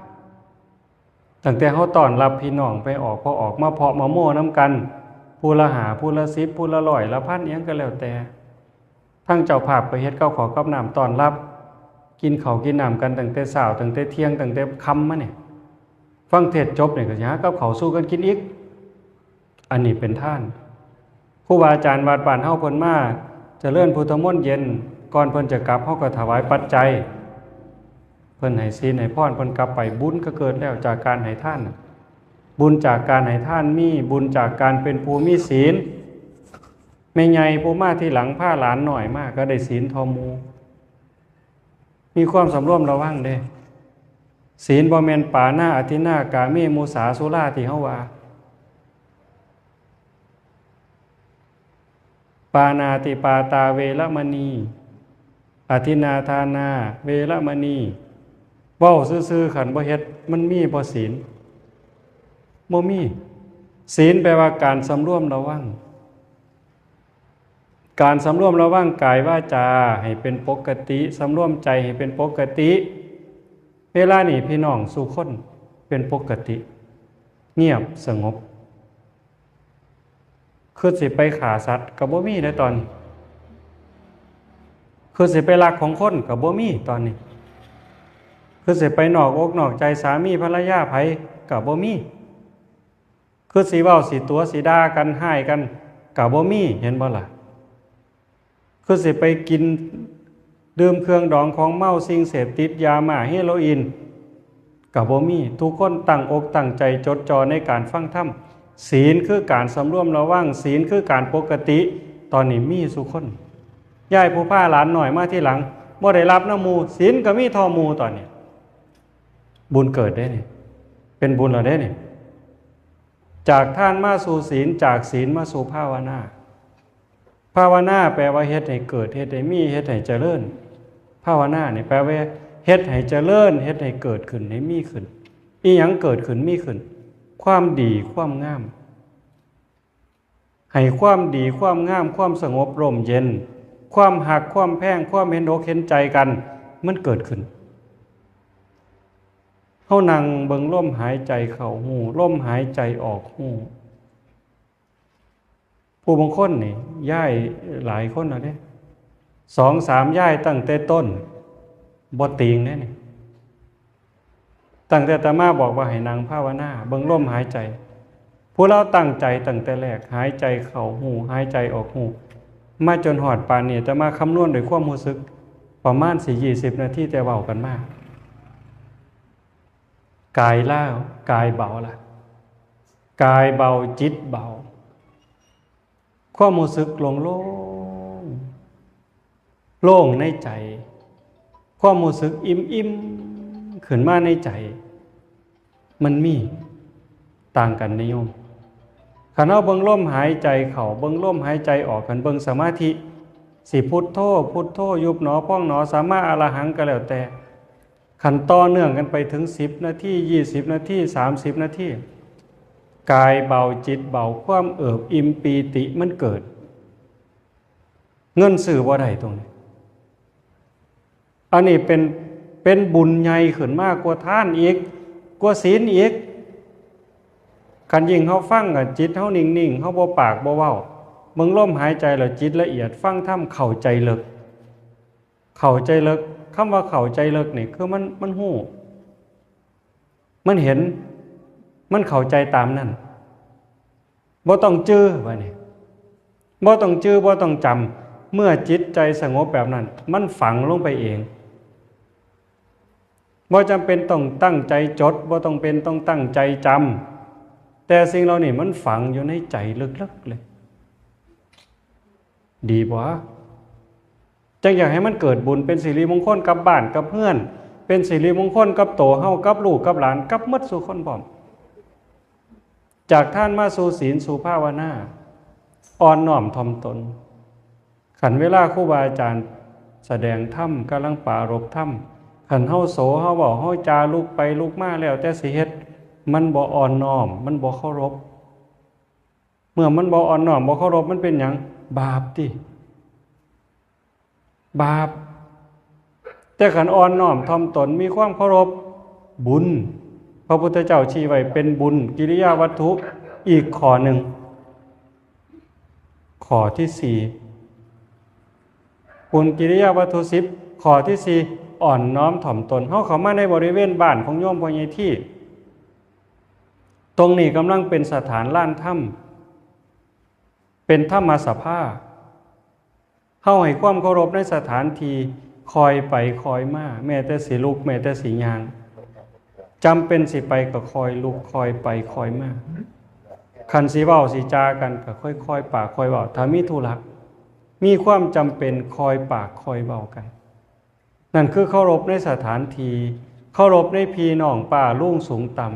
ตั้งแต่เฮาต้อนรับพี่น้องไปออก พอออกมาเพาะมาโม่นำกัน ผู้ละห้า ผู้ละสิบ ผู้ละร้อย ละพัน อิหยังก็แล้วแต่ ทางเจ้าภาพก็เฮ็ดกับข้าวกับน้ำต้อนรับ กินข้าวกินน้ำกันตั้งแต่เช้า ตั้งแต่เที่ยง ตั้งแต่ค่ำมาเนี่ย ฟังเทศน์จบเนี่ยก็สิหากับข้าวสู่กันกินอีก อันนี้เป็นทาน ครูบาอาจารย์วัดบ้านเฮาเพิ่นมาเจริญพุทธมนต์เย็น ก่อนเพิ่นจะกลับ เฮาก็ถวายปัจจัย เพิ่นให้ศีลให้พร เพิ่นกลับไป บุญก็เกิดแล้วจากการให้ทานน่ะ บุญจากการให้ทานมี บุญจากการเป็นผู้มีศีล แม่ใหญ่ผู้มาทีหลังพาหลานน้อยมาก็ได้ศีลเท่าหมู่ มีความสำรวมระวังเด้ ศีลบ่แม่นปาณา อทินนา กาเม มุสา สุราที่เฮาว่า ปาณาติปาตา เวรมณี อทินนาทานา เวรมณี เว้าซื่อๆ คันบ่เฮ็ด มันมีบ่ศีล บ่มี ศีลแปลว่าการสำรวมระวัง การสำรวมระวังกายวาจาให้เป็นปกติ สำรวมใจให้เป็นปกติ เวลานี้พี่น้องสู่คนเป็นปกติ เงียบสงบ คือสิไปฆ่าสัตว์ก็บ่มีในตอนนี้ คือสิไปลักของคนก็บ่มีตอนนี้ คือสิไปนอกอกนอกใจสามีภรรยาไผก็บ่มี คือสิเว้าสิตั๋วสิด่ากันฮ้ายกันก็บ่มี เห็นบ่ล่ะ คือสิไปกินดื่มเครื่องดองของเมาสิ่งเสพติดยาม่าเฮโรอีนก็บ่มี ทุกคนตั้งอกตั้งใจจดจ่อในการฟังธรรม ศีลคือการสำรวมระวัง ศีลคือการปกติ ตอนนี้มีสู่คน ยายผู้พาหลานน้อยมาทีหลัง บ่ได้รับนำหมู่ ศีลก็มีท่อหมู่ตอนนี้ บุญเกิดได้นี่ เป็นบุญแล้วได้นี่ จากทานมาสู่ศีล จากศีลมาสู่ภาวนา ภาวนาแปลว่าเฮ็ดให้เกิด เฮ็ดให้มี เฮ็ดให้เจริญ ภาวนานี่แปลว่าเฮ็ดให้เจริญ เฮ็ดให้เกิดขึ้น ให้มีขึ้น อีหยังเกิดขึ้นมีขึ้น ความดีความงาม ให้ความดีความงาม ความสงบร่มเย็น ความฮักความแพง ความเห็นอกเห็นใจกัน มันเกิดขึ้น เฮานั่งเบิ่งลมหายใจเข้าฮู้ ลมหายใจออกฮู้ ผู้บางคนนี่ย้ายหลายคนแล้วเด้ สองสามย้ายตั้งแต่ต้น บ่ติงเด้นี่ ตั้งแต่อาตมาบอกว่าให้นั่งภาวนา เบิ่งลมหายใจ ผู้ลาวตั้งใจตั้งแต่แรก หายใจเข้าฮู้ หายใจออกฮู้ มาจนฮอดปานนี้ อาตมาคำนวณด้วยความรู้สึก ประมาณสิยี่สิบนาทีแต่เว้ากันมา กายลาว กายเบาล่ะ กายเบาจิตเบา ความรู้สึกโล่งๆ โล่งในใจ ความรู้สึกอิ่มๆ ขึ้นมาในใจ มันมีต่างกันนะโยม คันเฮาเบิ่งลมหายใจเข้า เบิ่งลมหายใจออก คันเบิ่งสมาธิ สิพุทโธ พุทโธ ยุบหนอพองหนอ สัมมาอรหังก็แล้วแต่ คันต่อเนื่องกันไปถึงสิบนาที ยี่สิบนาที สามสิบนาที กายเบาจิตเบา ความเอิบอิ่มปีติมันเกิด เงินซื้อบ่ได้ตรงนี้ อันนี้เป็น เป็นบุญใหญ่ขึ้นมากกว่าทานอีก กว่าศีลอีก คันยิ่งเฮาฟังอะ จิตเฮานิ่งๆ เฮาบ่ปากบ่เว้า เบิ่งลมหายใจแล้วจิตละเอียด ฟังธรรมเข้าใจเลิก เข้าใจเลิก คำว่าเข้าใจเลิกนี่คือมัน มันฮู้ มันเห็น มันเข้าใจตามนั้น บ่ต้องจื่อว่านี่ บ่ต้องจื่อ บ่ต้องจำ เมื่อจิตใจสงบแบบนั้น มันฝังลงไปเอง บ่จำเป็นต้องตั้งใจจด บ่ต้องเป็นต้องตั้งใจจำ แต่สิ่งเหล่านี้มันฝังอยู่ในใจลึกๆเลย ดีบ่ จั่งอยากให้มันเกิดบุญ เป็นสิริมงคลกับบ้านกับเฮือน เป็นสิริมงคลกับโตเฮา กับลูกกับหลาน กับหมดสู่คนพร้อม จากทานมาสู่ศีลสู่ภาวนา อ่อนน้อมถ่อมตน คันเวลาครูบาอาจารย์แสดงธรรม กำลังปรารภธรรม คันเฮาโส เฮาเว้า เฮาจา ลุกไปลุกมา แล้วแต่สิเฮ็ด มันบ่อ่อนน้อม มันบ่เคารพ เมื่อมันบ่อ่อนน้อม บ่เคารพ มันเป็นหยัง บาปติ บาป แต่คันอ่อนน้อมถ่อมตน มีความเคารพ บุญ พระพุทธเจ้าชี้ไว้เป็นบุญกิริยาวัตถุอีกข้อหนึ่ง ข้อที่สี่ บุญกิริยาวัตถุสิบ ข้อที่สี่ อ่อนน้อมถ่อมตน เฮาเข้ามาในบริเวณบ้านของโยมพ่อใหญ่ที่ ตรงนี้กำลังเป็นสถานลานธรรม เป็นธรรมสภา เฮาให้ความเคารพในสถานที่ คอยไปคอยมา แม้แต่สิลุก แม้แต่สิย่าง จำเป็นสิไปก็คอยลุก คอยไปคอยมา คันสิเว้าสิจากันก็ค่อยๆ ปากค่อยเว้า ถ้ามีธุระ มีความจำเป็นคอยปากคอยเว้ากัน นั่นคือเคารพในสถานที่ เคารพในพี่น้องป้าลุงสูงต่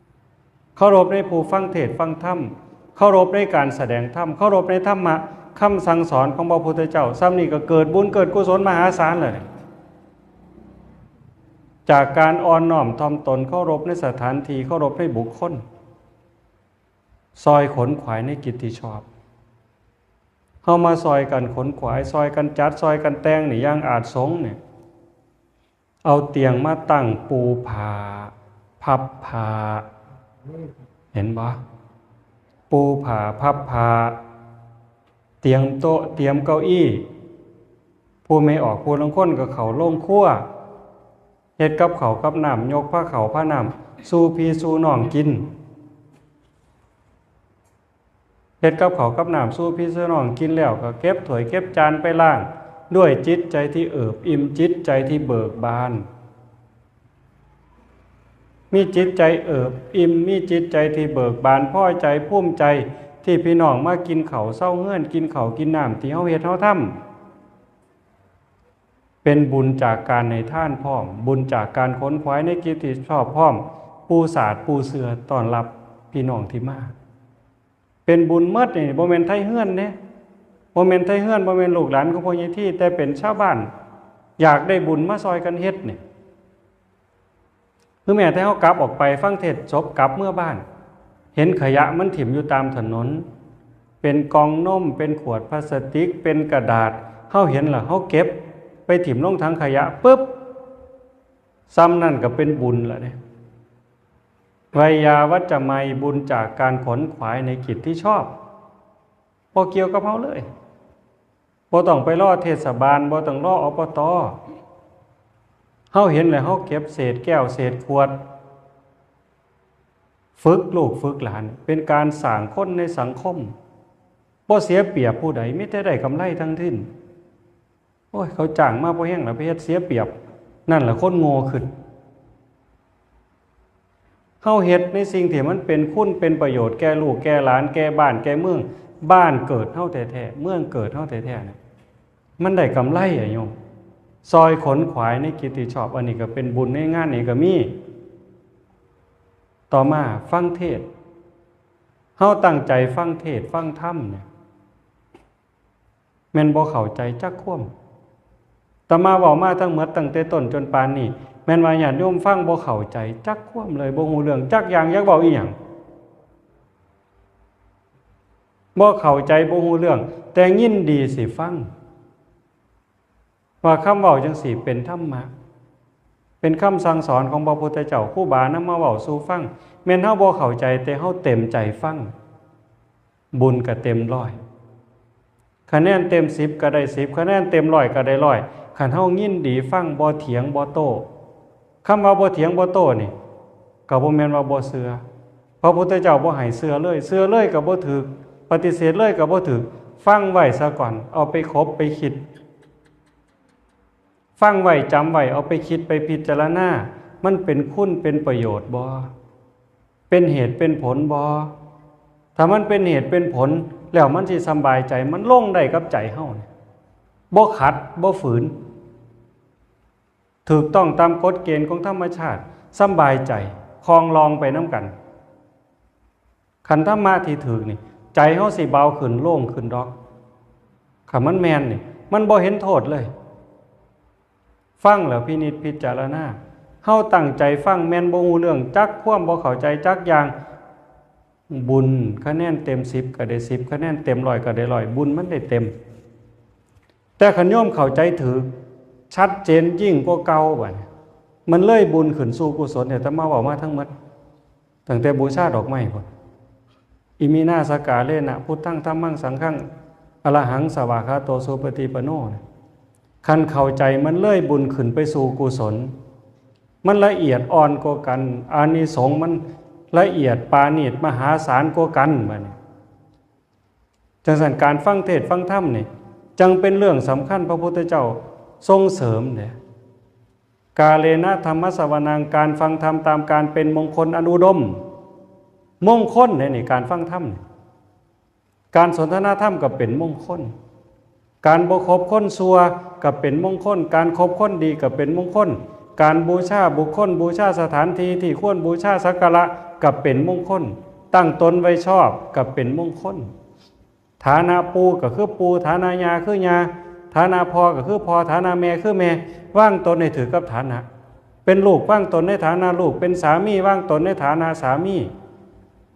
ำ เคารพในผู้ฟังเทศน์ฟังธรรม เคารพในการแสดงธรรม เคารพในธรรมะคำสั่งสอนของพระพุทธเจ้า ซ้ำนี่ก็เกิดบุญเกิดกุศลมหาศาลเลย จากการอ่อนน้อมถ่อมตน เคารพในสถานที่ เคารพในบุคคล ซอยขนขวายในกิจที่ชอบ เฮามาซอยกันขนขวาย ซอยกันจัด ซอยกันแต่งนี่ อย่างอาสงเนี่ย เอาเตียงมาตั้งปูผ้า พับผ้า เห็นบ่ ปูผ้า พับผ้า เตรียมโต๊ะ เตรียมเก้าอี้ ผู้แม่ออก ผู้ลางคนก็เข้าโรงครัว เฮ็ดกับข้าวกับน้ำ ยกพาข้าวพาน้ำสู่พี่สู่น้องกิน เฮ็ดกับข้าวกับน้ำสู่พี่สู่น้องกินแล้ว ก็เก็บถ้วยเก็บจานไปล้าง ด้วยจิตใจที่เอิบอิ่ม จิตใจที่เบิกบาน มีจิตใจเอิบอิ่ม มีจิตใจที่เบิกบาน พอใจ ภูมิใจ ที่พี่น้องมากินข้าวเซาเฮือน กินข้าวกินน้ำที่เฮาเฮ็ดเฮาทำ เป็นบุญจากการให้ทานพร้อม บุญจากการขนขวายในกิจที่ชอบพร้อม ปูสาดปูเสื่อต้อนรับพี่น้องที่มา เป็นบุญหมดนี่ บ่แม่นไทเฮือนเด้ บ่แม่นไทเฮือน บ่แม่นลูกหลานของพ่อใหญ่ที่ แต่เป็นชาวบ้าน อยากได้บุญมาซอยกันเฮ็ดนี่ คือแม้แต่เฮากลับออกไปฟังเทศน์จบกลับเมือบ้าน เห็นขยะมันถิ่มอยู่ตามถนน เป็นกล่องนม เป็นขวดพลาสติก เป็นกระดาษ เฮาเห็นแล้วเฮาเก็บไปถิ่มลงถังขยะปุ๊บ ส่ำนั่นก็เป็นบุญแล้วเด้ ไวยาวัจจะไมย บุญจากการขนขวายในกิจที่ชอบ บ่เกี่ยวกับเฮาเลย บ่ต้องไปรอเทศบาล บ่ต้องรอ อบต. เฮาเห็นแล้วเฮาเก็บเศษแก้วเศษขวด ฝึกลูกฝึกหลาน เป็นการสร้างคนในสังคม บ่เสียเปรียบผู้ใด มีแต่ได้กำไรทั้งสิ้น โอ้ย เขาจ้างมาพอแฮงแล้วไปเฮ็ดเสียเปรียบ นั่นแหละคนโง่ขึ้น เฮาเฮ็ดในสิ่งที่มันเป็นคุณเป็นประโยชน์แก่ลูกแก่หลาน แก่บ้านแก่เมือง บ้านเกิดเฮาแท้ๆ เมืองเกิดเฮาแท้ๆ เนี่ย มันได้กำไรอะโยม ซอยขนขวายในกิจที่ชอบ อันนี้ก็เป็นบุญในงานนี้ก็มี ต่อมาฟังเทศน์ เฮาตั้งใจฟังเทศน์ฟังธรรมเนี่ย แม่นบ่เข้าใจจักความ อาตมาเว้ามาทั้งหมดตั้งแต่ต้นจนปานนี้ แม่นว่าญาติโยมฟังบ่เข้าใจจักความเลย บ่ฮู้เรื่องจักอย่าง อยากเว้าอีหยัง บ่เข้าใจ บ่ฮู้เรื่อง แต่ยินดีสิฟัง ว่าคำเว้าจั่งซี้เป็นธรรมะ เป็นคำสั่งสอนของพระพุทธเจ้า ครูบานำมาเว้าสู่ฟัง แม่นเฮาบ่เข้าใจ แต่เฮาเต็มใจฟัง บุญก็เต็มร้อย คะแนนเต็มสิบก็ได้สิบ คะแนนเต็มร้อยก็ได้ร้อย คันเฮายินดีฟัง บ่เถียงบ่โต้ คำว่าบ่เถียงบ่โต้นี่ ก็บ่แม่นว่าบ่เชื่อ พระพุทธเจ้าบ่ให้เชื่อเลย เชื่อเลยก็บ่ถืก ปฏิเสธเลยก็บ่ถืก ฟังไว้ซะก่อน เอาไปขบไปคิด ฟังไว้ จำไว้ เอาไปคิดไปพิจารณา มันเป็นคุณเป็นประโยชน์บ่ เป็นเหตุเป็นผลบ่ ถ้ามันเป็นเหตุเป็นผล แล้วมันสิสำบายใจ มันลงได้กับใจเฮาเนี่ย บ่ขัด บ่ฝืน ถูกต้องตามกฎเกณฑ์ของธรรมชาติ สำบายใจ คลองลองไปนำกัน คันธรรมะที่ถืกนี่ ใจเฮาสิเบาขึ้น โล่งขึ้นดอก คันมันแม่นนี่ มันบ่เห็นโทษเลย ฟังแล้วพินิจพิจารณา เฮาตั้งใจฟัง แม่นบ่ฮู้เรื่องจักความ บ่เข้าใจจักอย่าง บุญคะแนนเต็มสิบก็ได้สิบ คะแนนเต็มร้อยก็ได้ร้อย บุญมันได้เต็ม แต่คันโยมเข้าใจถืก ชัดเจนยิ่งกว่าเก่าบัดนี้ มันเลยบุญขึ้นสู่กุศลเนี่ย อาตมาเว้ามาทั้งหมด ตั้งแต่บูชาดอกไม้พุ้น อิมินาสกาเลนะ พุทธัง ธัมมัง สังฆัง อรหัง สวากขาโต สุปฏิปันโน นะ คันเข้าใจมันเลยบุญขึ้นไปสู่กุศล มันละเอียดอ่อนกว่ากัน อานิสงส์มันละเอียดปราณีตมหาศาลกว่ากันบัดนี้ จังซั่นการฟังเทศน์ฟังธรรมนี่ จังเป็นเรื่องสำคัญ พระพุทธเจ้าทรงเสริมเด้ กาเลนะธัมมสวนัง การฟังธรรมตามกาลเป็นมงคลอันอุดม มงคลเนี่ยนี่ การฟังธรรมนี่ การสนทนาธรรมก็เป็นมงคล การบ่คบคนชั่วก็เป็นมงคล การคบคนดีก็เป็นมงคล การบูชาบุคคล บูชาสถานที่ที่ควรบูชาสักการะก็เป็นมงคล ตั้งตนไว้ชอบก็เป็นมงคล ฐานะปู่ก็คือปู่ ฐานะย่าคือย่า ฐานะพ่อก็คือพ่อ ฐานะแม่คือแม่ วางตนให้ถือกับฐานะ เป็นลูกวางตนในฐานะลูก เป็นสามีวางตนในฐานะสามี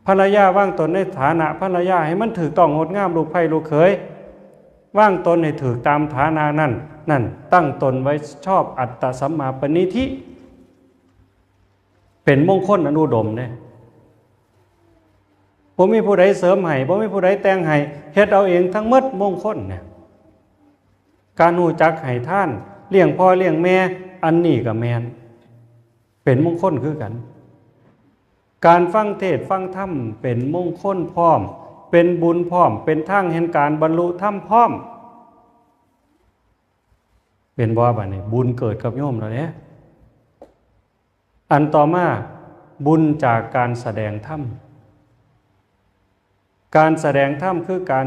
ภรรยาวางตนในฐานะภรรยา ให้มันถูกต้องงดงาม ลูกไพร่ลูกเขย วางตนให้ถืกตามฐานะนั้น นั่นตั้งตนไว้ชอบอัตตสัมมาปณิธิ เป็นมงคลอันอุดมเด้ บ่มีผู้ใดเสริมให้ บ่มีผู้ใดแต่งให้ เฮ็ดเอาเองทั้งหมดมงคลเนี่ย การรู้จักให้ทาน เลี้ยงพ่อเลี้ยงแม่ อันนี้ก็แม่น เป็นมงคลคือกัน การฟังเทศน์ฟังธรรมเป็นมงคลพร้อม เป็นบุญพร้อม เป็นทางแห่งการบรรลุธรรมพร้อม เป็นบ่บัดนี้ บุญเกิดกับโยมแล้วเด้ อันต่อมา บุญจากการแสดงธรรม การแสดงธรรมคือการ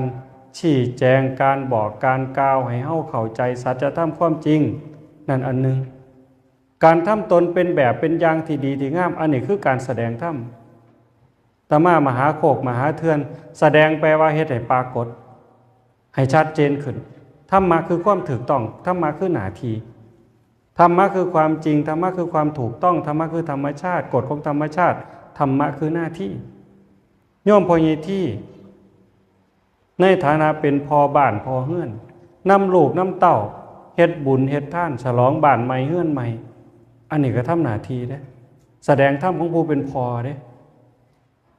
ชี้แจง การบอก การกล่าวให้เฮาเข้าใจสัจธรรมความจริง นั่นอันหนึ่ง การทำตนเป็นแบบเป็นอย่างที่ดีที่งาม อันนี้คือการแสดงธรรม อาตมามหาโคกมหาเทือน แสดงแปลว่าเฮ็ดให้ปรากฏ ให้ชัดเจนขึ้น ธรรมะคือความถูกต้อง ธรรมะคือหน้าที่ ธรรมะคือความจริง ธรรมะคือความถูกต้อง ธรรมะคือธรรมชาติ กฎของธรรมชาติ ธรรมะคือหน้าที่ โยมพ่อใหญ่ที่ ในฐานะเป็นพ่อบ้านพ่อเฮือน นำลูกนำเต้า เฮ็ดบุญเฮ็ดทาน ฉลองบ้านใหม่เฮือนใหม่ อันนี้ก็ทำหน้าที่เด้ แสดงธรรมของผู้เป็นพ่อเด้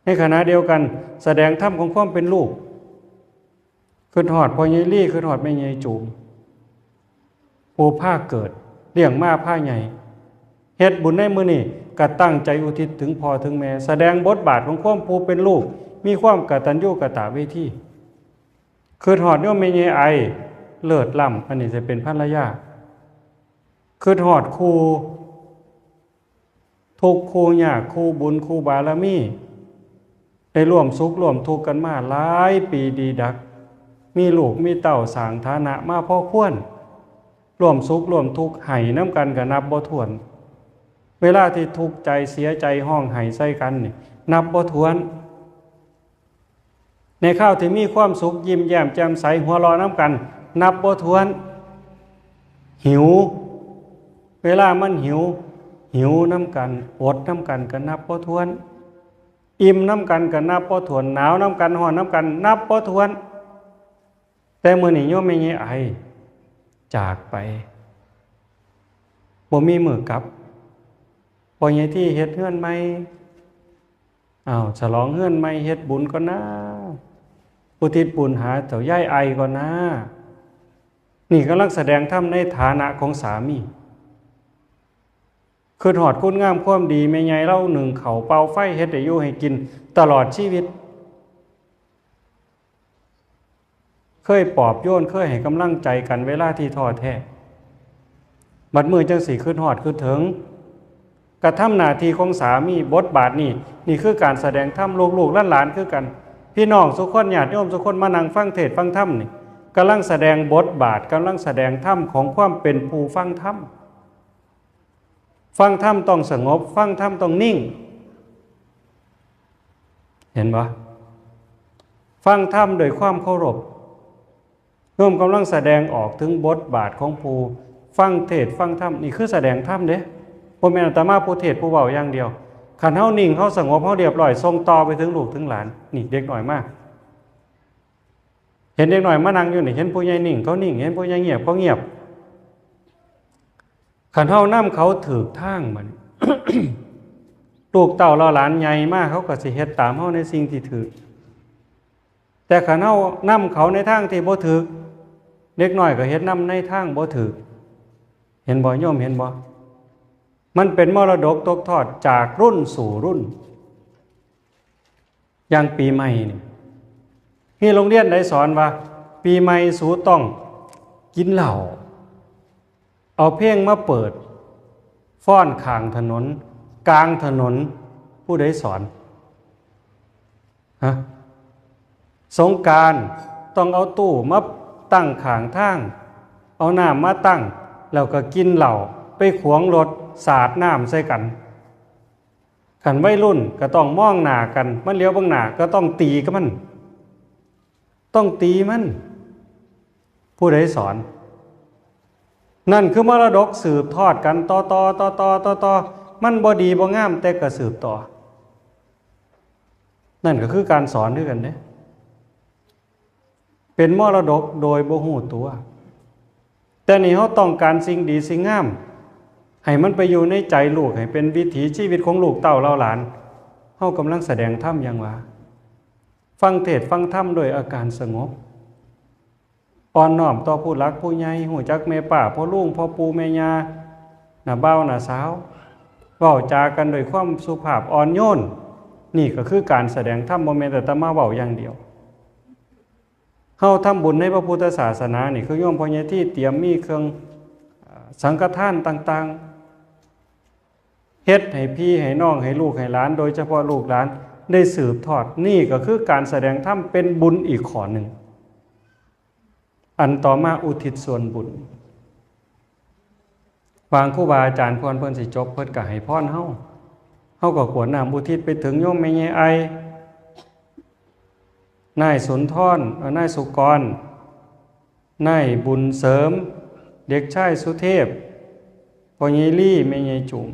ในขณะเดียวกัน แสดงธรรมของความเป็นลูก คิดฮอดพ่อใหญ่ลี่ คิดฮอดแม่ใหญ่จูม ผู้พาเกิด เลี้ยงมาพาใหญ่ เฮ็ดบุญในมื้อนี้ก็ตั้งใจอุทิศถึงพ่อถึงแม่ แสดงบทบาทของความผู้เป็นลูก มีความกตัญญูกตเวที คิดฮอดโยมแม่ใหญ่ไอ เลิศล้ำ อันนี้จะเป็นภรรยา คิดฮอดคู่ ทุกข์คู่ยาก คู่บุญคู่บารมี ได้ร่วมสุขร่วมทุกข์กันมาหลายปีดีดัก มีลูกมีเต้าสร้างฐานะมาพอควร ร่วมสุขร่วมทุกข์ให้นำกันก็นับบ่ถ้วน เวลาที่ทุกข์ใจเสียใจฮ้องไห้ใส่กันนี่นับบ่ถ้วน ในคราวที่มีความสุขยิ้มแย้มแจ่มใสหัวเราะนำกัน นับบ่ถ้วน หิว เวลามันหิว หิวนำกัน อดนำกันก็นับบ่ถ้วน อิ่มนำกันก็นับบ่ถ้วน หนาวนำกัน ฮ้อนนำกัน นับบ่ถ้วน แต่มื้อนี้โยมแม่ใหญ่ไอ จากไป บ่มีมื้อกลับ พ่อใหญ่ที่เฮ็ดเฮือนใหม่ อ้าว ฉลองเฮือนใหม่ เฮ็ดบุญก่อนนะ อุทิศบุญหาเฒ่ายายไอก่อนนะ นี่กำลังแสดงธรรมในฐานะของสามี คิดฮอดคุณงามความดี แม่ใหญ่ลาวนึ่งข้าวเป่าไฟ เฮ็ดให้อยู่ให้กินตลอดชีวิต เคยปลอบโยน เคยให้กำลังใจกันเวลาที่ท้อแท้ บัดมื้อจั่งซี้คิดฮอดคิดถึง กระทำหน้าที่ของสามี บทบาทนี่ นี่คือการแสดงธรรม ลูกๆหลานๆคือกัน พี่น้องสุคน ญาติโยมสุคนมานั่งฟังเทศน์ฟังธรรมนี่ กำลังแสดงบทบาท กำลังแสดงธรรมของความเป็นผู้ฟังธรรม ฟังธรรมต้องสงบ ฟังธรรมต้องนิ่ง เห็นบ่ ฟังธรรมด้วยความเคารพ โยมกำลังแสดงออกถึงบทบาทของผู้ฟังเทศน์ฟังธรรม นี่คือแสดงธรรมเด้ บ่แม่นอาตมาผู้เทศน์ผู้เว้าอย่างเดียว คันเฮานิ่ง เฮาสงบ เฮาเรียบร้อย ส่งต่อไปถึงลูกถึงหลาน นี่เด็กน้อยมา เห็นเด็กน้อยมานั่งอยู่นี่ เห็นผู้ใหญ่นิ่ง เขานิ่ง เห็นผู้ใหญ่เงียบ เขาเงียบ คันเฮานำเขาถูกทางบัดนี้ ลูกเต้าเหล่าหลานใหญ่มา เขาก็สิเฮ็ดตามเฮาในสิ่งที่ถูก แต่คันเฮานำเขาในทางที่บ่ถูก เด็กน้อยก็เฮ็ดนำในทางบ่ถูก เห็นบ่โยม เห็นบ่ มันเป็นมรดกตกทอดจากรุ่นสู่รุ่น อย่างปีใหม่นี่ มีโรงเรียนใดสอนว่า ปีใหม่สูต้องกินเหล้า เอาเพลงมาเปิด ฟ้อนข้างถนน กลางถนน ผู้ใดสอน ฮะ สงกรานต์ต้องเอาตู้มาตั้งข้างทาง เอาน้ำมาตั้ง แล้วก็กินเหล้า ไปขวางรถ สาดน้ำใส่กัน คันวัยรุ่นก็ต้องมองหน้ากัน มันเหลียวเบิ่งหน้าก็ต้องตีกับมัน ต้องตีมัน ผู้ใดสอน นั่นคือมรดกสืบทอดกันต่อต่อต่อต่อต่อต่อ มันบ่ดีบ่งาม แต่ก็สืบต่อ นั่นก็คือการสอนคือกันเด้ เป็นมรดกโดยบ่ฮู้ตัว แต่นี่เฮาต้องการสิ่งดีสิ่งงาม ให้มันไปอยู่ในใจลูก ให้เป็นวิถีชีวิตของลูกเต้าเหล่าหลาน เฮากำลังแสดงธรรมอย่างว่า ฟังเทศน์ฟังธรรมด้วยอาการสงบ อ่อนน้อมต่อผู้หลักผู้ใหญ่ ฮู้จักแม่ป้าพ่อลุงพ่อปู่แม่ย่า น้าบ่าวน้าสาว เว้าจากันด้วยความสุภาพอ่อนโยน นี่ก็คือการแสดงธรรม บ่แม่นแต่มาเว้าอย่างเดียว เฮาทำบุญในพระพุทธศาสนานี่ คือโยมพ่อใหญ่ที่เตรียมมีเครื่อง เอ่อ สังฆทานต่างๆ เฮ็ดให้พี่ให้น้องให้ลูกให้หลาน โดยเฉพาะลูกหลานได้สืบทอด นี่ก็คือการแสดงธรรม เป็นบุญอีกข้อหนึ่ง อันต่อมาอุทิศส่วนบุญ วางครูบาอาจารย์ก่อนเพิ่นสิจบ เพิ่นก็ให้พรเฮา เฮาก็กรวดน้ำอุทิศไปถึงโยมแม่ใหญ่ไอ นายสุนทร เอ่อ นายสุกร นายบุญเสริม เด็กชายสุเทพ พ่อใหญ่ลี่ แม่ใหญ่จุ๋ม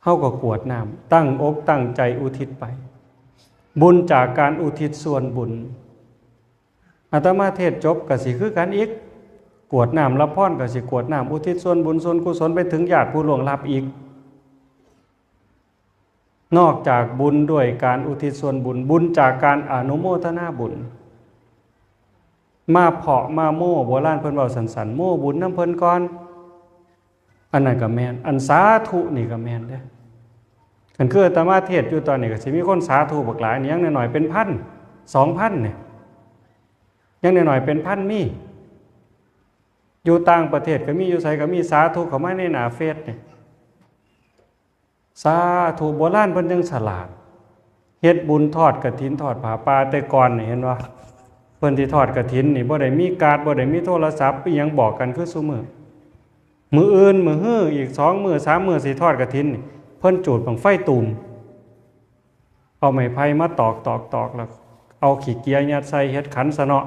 เฮาก็กรวดน้ำ ตั้งอกตั้งใจอุทิศไป บุญจากการอุทิศส่วนบุญ อาตมาเทศน์จบก็สิคือกันอีก กรวดน้ำรับพรก็สิกรวดน้ำอุทิศส่วนบุญส่วนกุศลไปถึงญาติผู้ล่วงลับอีก นอกจากบุญด้วยการอุทิศส่วนบุญ บุญจากการอนุโมทนาบุญ มาเพาะมาโม้ โบราณเพิ่นเว้าสั้นๆ โม้บุญนำเพิ่นก่อน อันนั้นก็แม่น อันสาธุนี่ก็แม่นเด้อ อันคืออาตมาเทศน์อยู่ตอนนี้ก็สิมีคนสาธุบักหลายนี่ อย่างน้อยๆเป็นพัน สองพันนี่ อย่างน้อยๆเป็นพันมี อยู่ต่างประเทศก็มี อยู่ไสก็มี สาธุเข้ามาในหน้าเฟซนี่ สาธุ โบราณเพิ่นจั่งฉลาด เฮ็ดบุญทอดกฐินทอดผ้าป่าแต่ก่อนนี่ เห็นบ่ เพิ่นสิทอดกฐินนี่ บ่ได้มีการ์ด บ่ได้มีโทรศัพท์อิหยังบอกกันคือซุมื้อ มื้ออื่นมื้อฮืออีกสองมื้อสามมื้อสิทอดกฐินนี่ เพิ่นจูดบั้งไฟตูม เอาไม้ไผ่มาตอกตอกตอก แล้วเอาขี้เกียยัดใส่ เฮ็ดขันซะเนาะ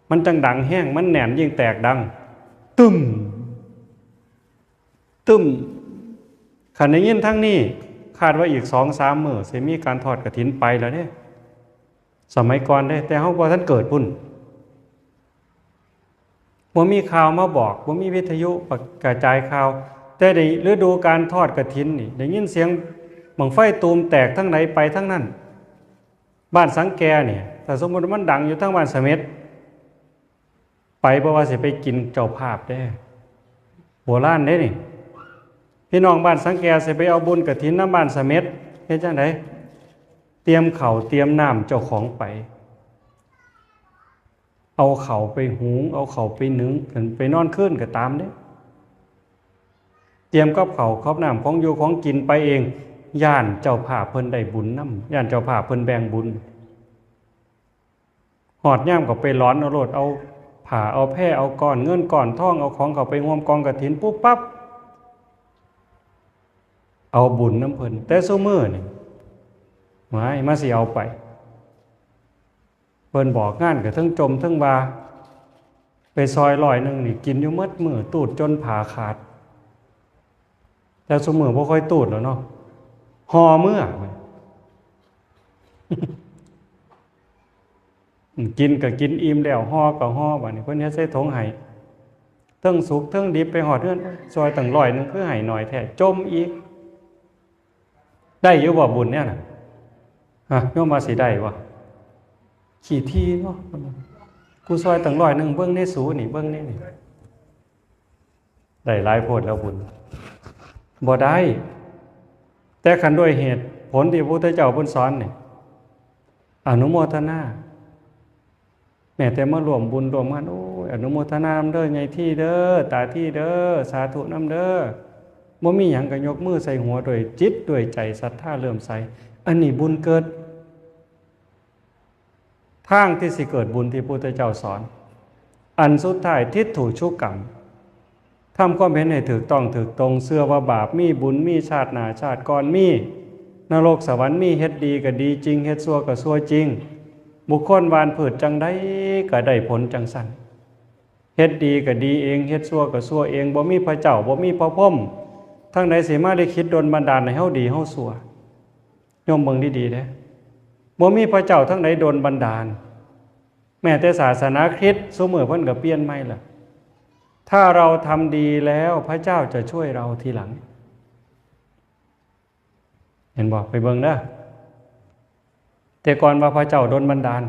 มันจั่งดังแฮง มันแน่นยิ่งแตกดัง ตึ้ม ตึ้ม คันได้ยินทางนี้ คาดว่าอีกสองสามมื้อสิมีการทอดกฐินไปแล้วเด้ สมัยก่อนเด้ แต่เฮาบ่ทันเกิดพุ้น บ่มีข่าวมาบอก บ่มีวิทยุกระจายข่าว แต่ในฤดูการทอดกฐินนี่ ได้ยินเสียงบั้งไฟตูมแตกทางใดไปทางนั้น บ้านสังแกนี่ ถ้าสมมุติว่ามันดังอยู่ทางบ้านเสม็ด ไป เพราะว่าสิไปกินเจ้าภาพเด้ โบราณเด้นี่ พี่น้องบ้านสังแกสิไปเอาบุญกฐินนำบ้านเสม็ด เฮ็ดจั่งใด เตรียมข้าวเตรียมน้ำเจ้าของไป เอาข้าวไปหุง เอาข้าวไปนึ่ง ไปนอนคืนก็ตามเด้ เตรียมกับข้าวกับน้ำของอยู่ของกินไปเอง ย้านเจ้าภาพเพิ่นได้บุญนำ ย้านเจ้าภาพเพิ่นแบ่งบุญ ฮอดยามก็ไปหลอนเอาโลด เอาผ้า เอาแพร เอาก้อนเงินก้อนทอง เอาของเข้าไปร่วมกองกฐินปุ๊บปั๊บ เอาบุญนำเพิ่น แต่ซุมื้อนี่ หวาย มาสิเอาไป เพิ่นบอกงานก็เทิงจ่มเทิงว่า ไปซอยร้อยหนึ่งนี่ กินอยู่หมดมื้อ ตูดจนผ้าขาด แต่ซุมื้อบ่ค่อยตูดแล้วเนาะ ห่อเมือ อืม กินก็กินอิ่มแล้ว ห่อก็ห่อ บัดนี้เพิ่นเฮ็ดใส่ถุงให้ เทิงสุกเทิงดิบ ไปฮอดเฮือน ซอยตั้งร้อยหนึ่ง คือให้น้อยแท้ จ่มอีก ได้อยู่บ่บุญเนี่ยน่ะ ฮะ โยมว่าสิได้บ่ ขี้ถี่เนาะ กูซอยตั้งร้อยหนึ่ง เบิ่งในสูนี่ เบิ่งในนี่ ได้หลายโพดแล้วบุญ บ่ได้ แต่คันด้วยเหตุผลที่พระพุทธเจ้าเพิ่นสอนนี่ อนุโมทนา แม้แต่มาร่วมบุญร่วมงาน โอ้ย อนุโมทนานำเด้อ ใหญ่ที่เด้อ ตาที่เด้อ สาธุนำเด้อ บ่มีหยังก็ยกมือใส่หัวด้วยจิตด้วยใจศรัทธาเลื่อมใส อันนี้บุญเกิด ทางที่สิเกิดบุญที่พุทธเจ้าสอน อันสุดท้าย ทิฏฐูชุกรรม ทำความเห็นให้ถูกต้องถูกตรง เชื่อว่าบาปมี บุญมี ชาติหน้าชาติก่อนมี นรกสวรรค์มี เฮ็ดดีก็ดีจริง เฮ็ดชั่วก็ชั่วจริง บุคคลหว่านพืชจั่งใดก็ได้ผลจั่งซั้น เฮ็ดดีก็ดีเอง เฮ็ดชั่วก็ชั่วเอง บ่มีพระเจ้า บ่มีพระพรหมทางใดสิมาลิขิตดลบันดาลให้เฮาดีเฮาชั่ว โยมเบิ่งดีๆเด้ บ่มีพระเจ้าทางใดดลบันดาล แม้แต่ศาสนาคริสต์ซุมื้อเพิ่นก็เปลี่ยนใหม่ละ ถ้าเราทำดีแล้วพระเจ้าจะช่วยเราทีหลัง เห็นบ่ ไปเบิ่งเด้อ แต่ก่อนว่าพระเจ้าดลบันดาล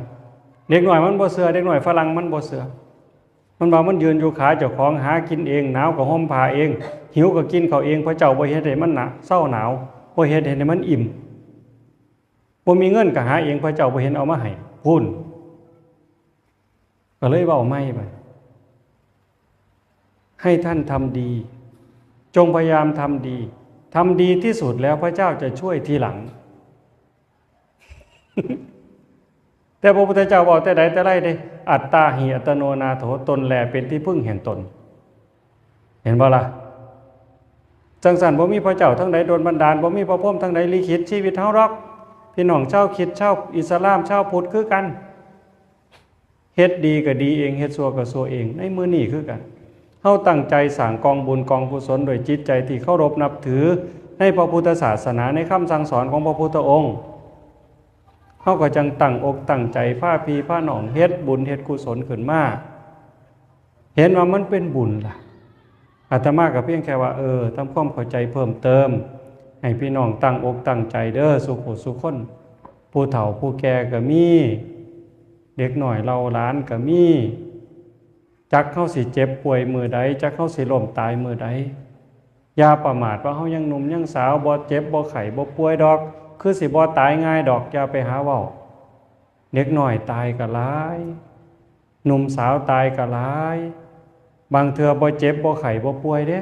เด็กน้อยมันบ่เชื่อ เด็กน้อยฝรั่งมันบ่เชื่อ มันว่ามันยืนอยู่ขาเจ้าของ หากินเอง หนาวก็ห่มผ้าเอง หิวก็กินข้าวเอง พระเจ้าบ่เฮ็ดให้มันหนา เซาหนาว บ่เฮ็ดให้มันอิ่ม บ่มีเงินก็หาเอง พระเจ้าบ่เห็นเอามาให้ พู้น ก็เลยเว้าใหม่ไป ให้ท่านทำดี จงพยายามทำดี ทำดีที่สุดแล้วพระเจ้าจะช่วยทีหลัง แต่พระพุทธเจ้าบอกแต่ใดแต่ไรเด้ อัตตาหิอัตโนนาโถ ตนแลเป็นที่พึ่งแห่งตน เห็นบ่ล่ะ จังซั่นบ่มีพระเจ้าทางใดดลบันดาล บ่มีพระพรหมทางใดลิขิตชีวิตเฮาดอก พี่น้องชาวคริสต์ ชาวอิสลาม ชาวพุทธคือกัน เฮ็ดดีก็ดีเอง เฮ็ดชั่วก็ชั่วเอง ในมื้อนี้คือกัน เฮาตั้งใจสร้างกองบุญกองกุศลด้วยจิตใจที่เคารพนับถือในพระพุทธศาสนา ในคำสั่งสอนของพระพุทธองค์ เฮาก็จังตั้งอกตั้งใจพาพี่พาน้องเฮ็ดบุญเฮ็ดกุศลขึ้นมา เห็นว่ามันเป็นบุญล่ะ อาตมาก็เพียงแค่ว่า เออ ทำความเข้าใจเพิ่มเติม ให้พี่น้องตั้งอกตั้งใจเด้อ สุขผู้สุขคน ผู้เฒ่าผู้แก่ก็มี เด็กน้อยเหล่าหลานก็มี จักเฮาสิเจ็บป่วยมื้อใด จักเฮาสิล้มตายมื้อใด อย่าประมาทว่าเฮายังหนุ่มยังสาว บ่เจ็บบ่ไข้บ่ป่วยดอก คือสิบ่ตายง่ายดอก อย่าไปหาเว้า เด็กน้อยตายก็หลาย หนุ่มสาวตายก็หลาย บางเทื่อบ่เจ็บบ่ไข้บ่ป่วยเด้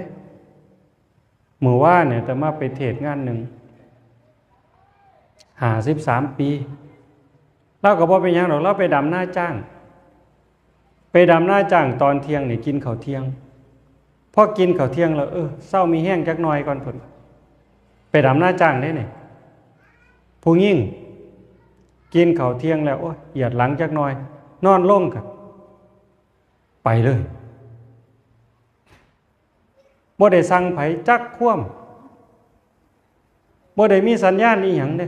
มื้อวานเนี่ยอาตมาไปเทศน์งานหนึ่ง ห้าสิบสามปี ลาวก็บ่เป็นหยังดอก ลาวไปดำนาจ้าง ไปดำนาจ้างตอนเที่ยงนี่กินข้าวเที่ยง พอกินข้าวเที่ยงแล้ว เออ เซามีแฮงจักหน่อยก่อน เพิ่น ไปดำนาจ้างเด้นี่ ผู้หญิง กินข้าวเที่ยงแล้ว โอ้ย เหยียดหลังจักหน่อย นอนลงก็ไปเลย บ่ได้สั่งไผจักความ บ่ได้มีสัญญาณอีหยังเด้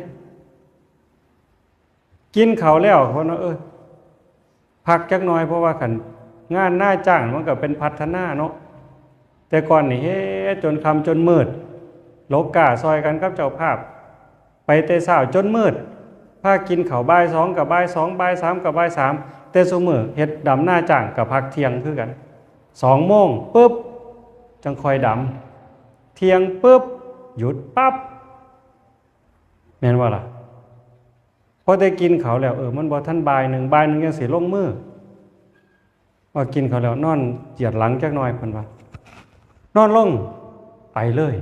กินข้าวแล้วเพิ่นว่า เออ พักจักหน่อย เพราะว่าคันงานนาจ้างมันก็เป็นพัฒนาเนาะ แต่ก่อนนี่เฮ็ดจนค่ำจนมืด หลกก้าซอยกันกับเจ้าภาพ ไปแต่เช้าจนมืด พากินข้าวบ่ายสองกับบ่ายสอง บ่ายสามกับบ่ายสาม แต่ซุมื้อเฮ็ดดำนาจ้างก็พักเที่ยงคือกัน สองโมงปุ๊บ จังค่อยดำ เที่ยงปุ๊บ หยุดปั๊บ แม่นบ่ล่ะ พอได้กินข้าวแล้ว เออ มันบ่ทันบ่ายหนึ่ง บ่ายหนึ่งจังสิลงมือ ว่ากินข้าวแล้วนอนเหยียดหลังจักหน่อย เพิ่นว่า นอนลง ไปเลย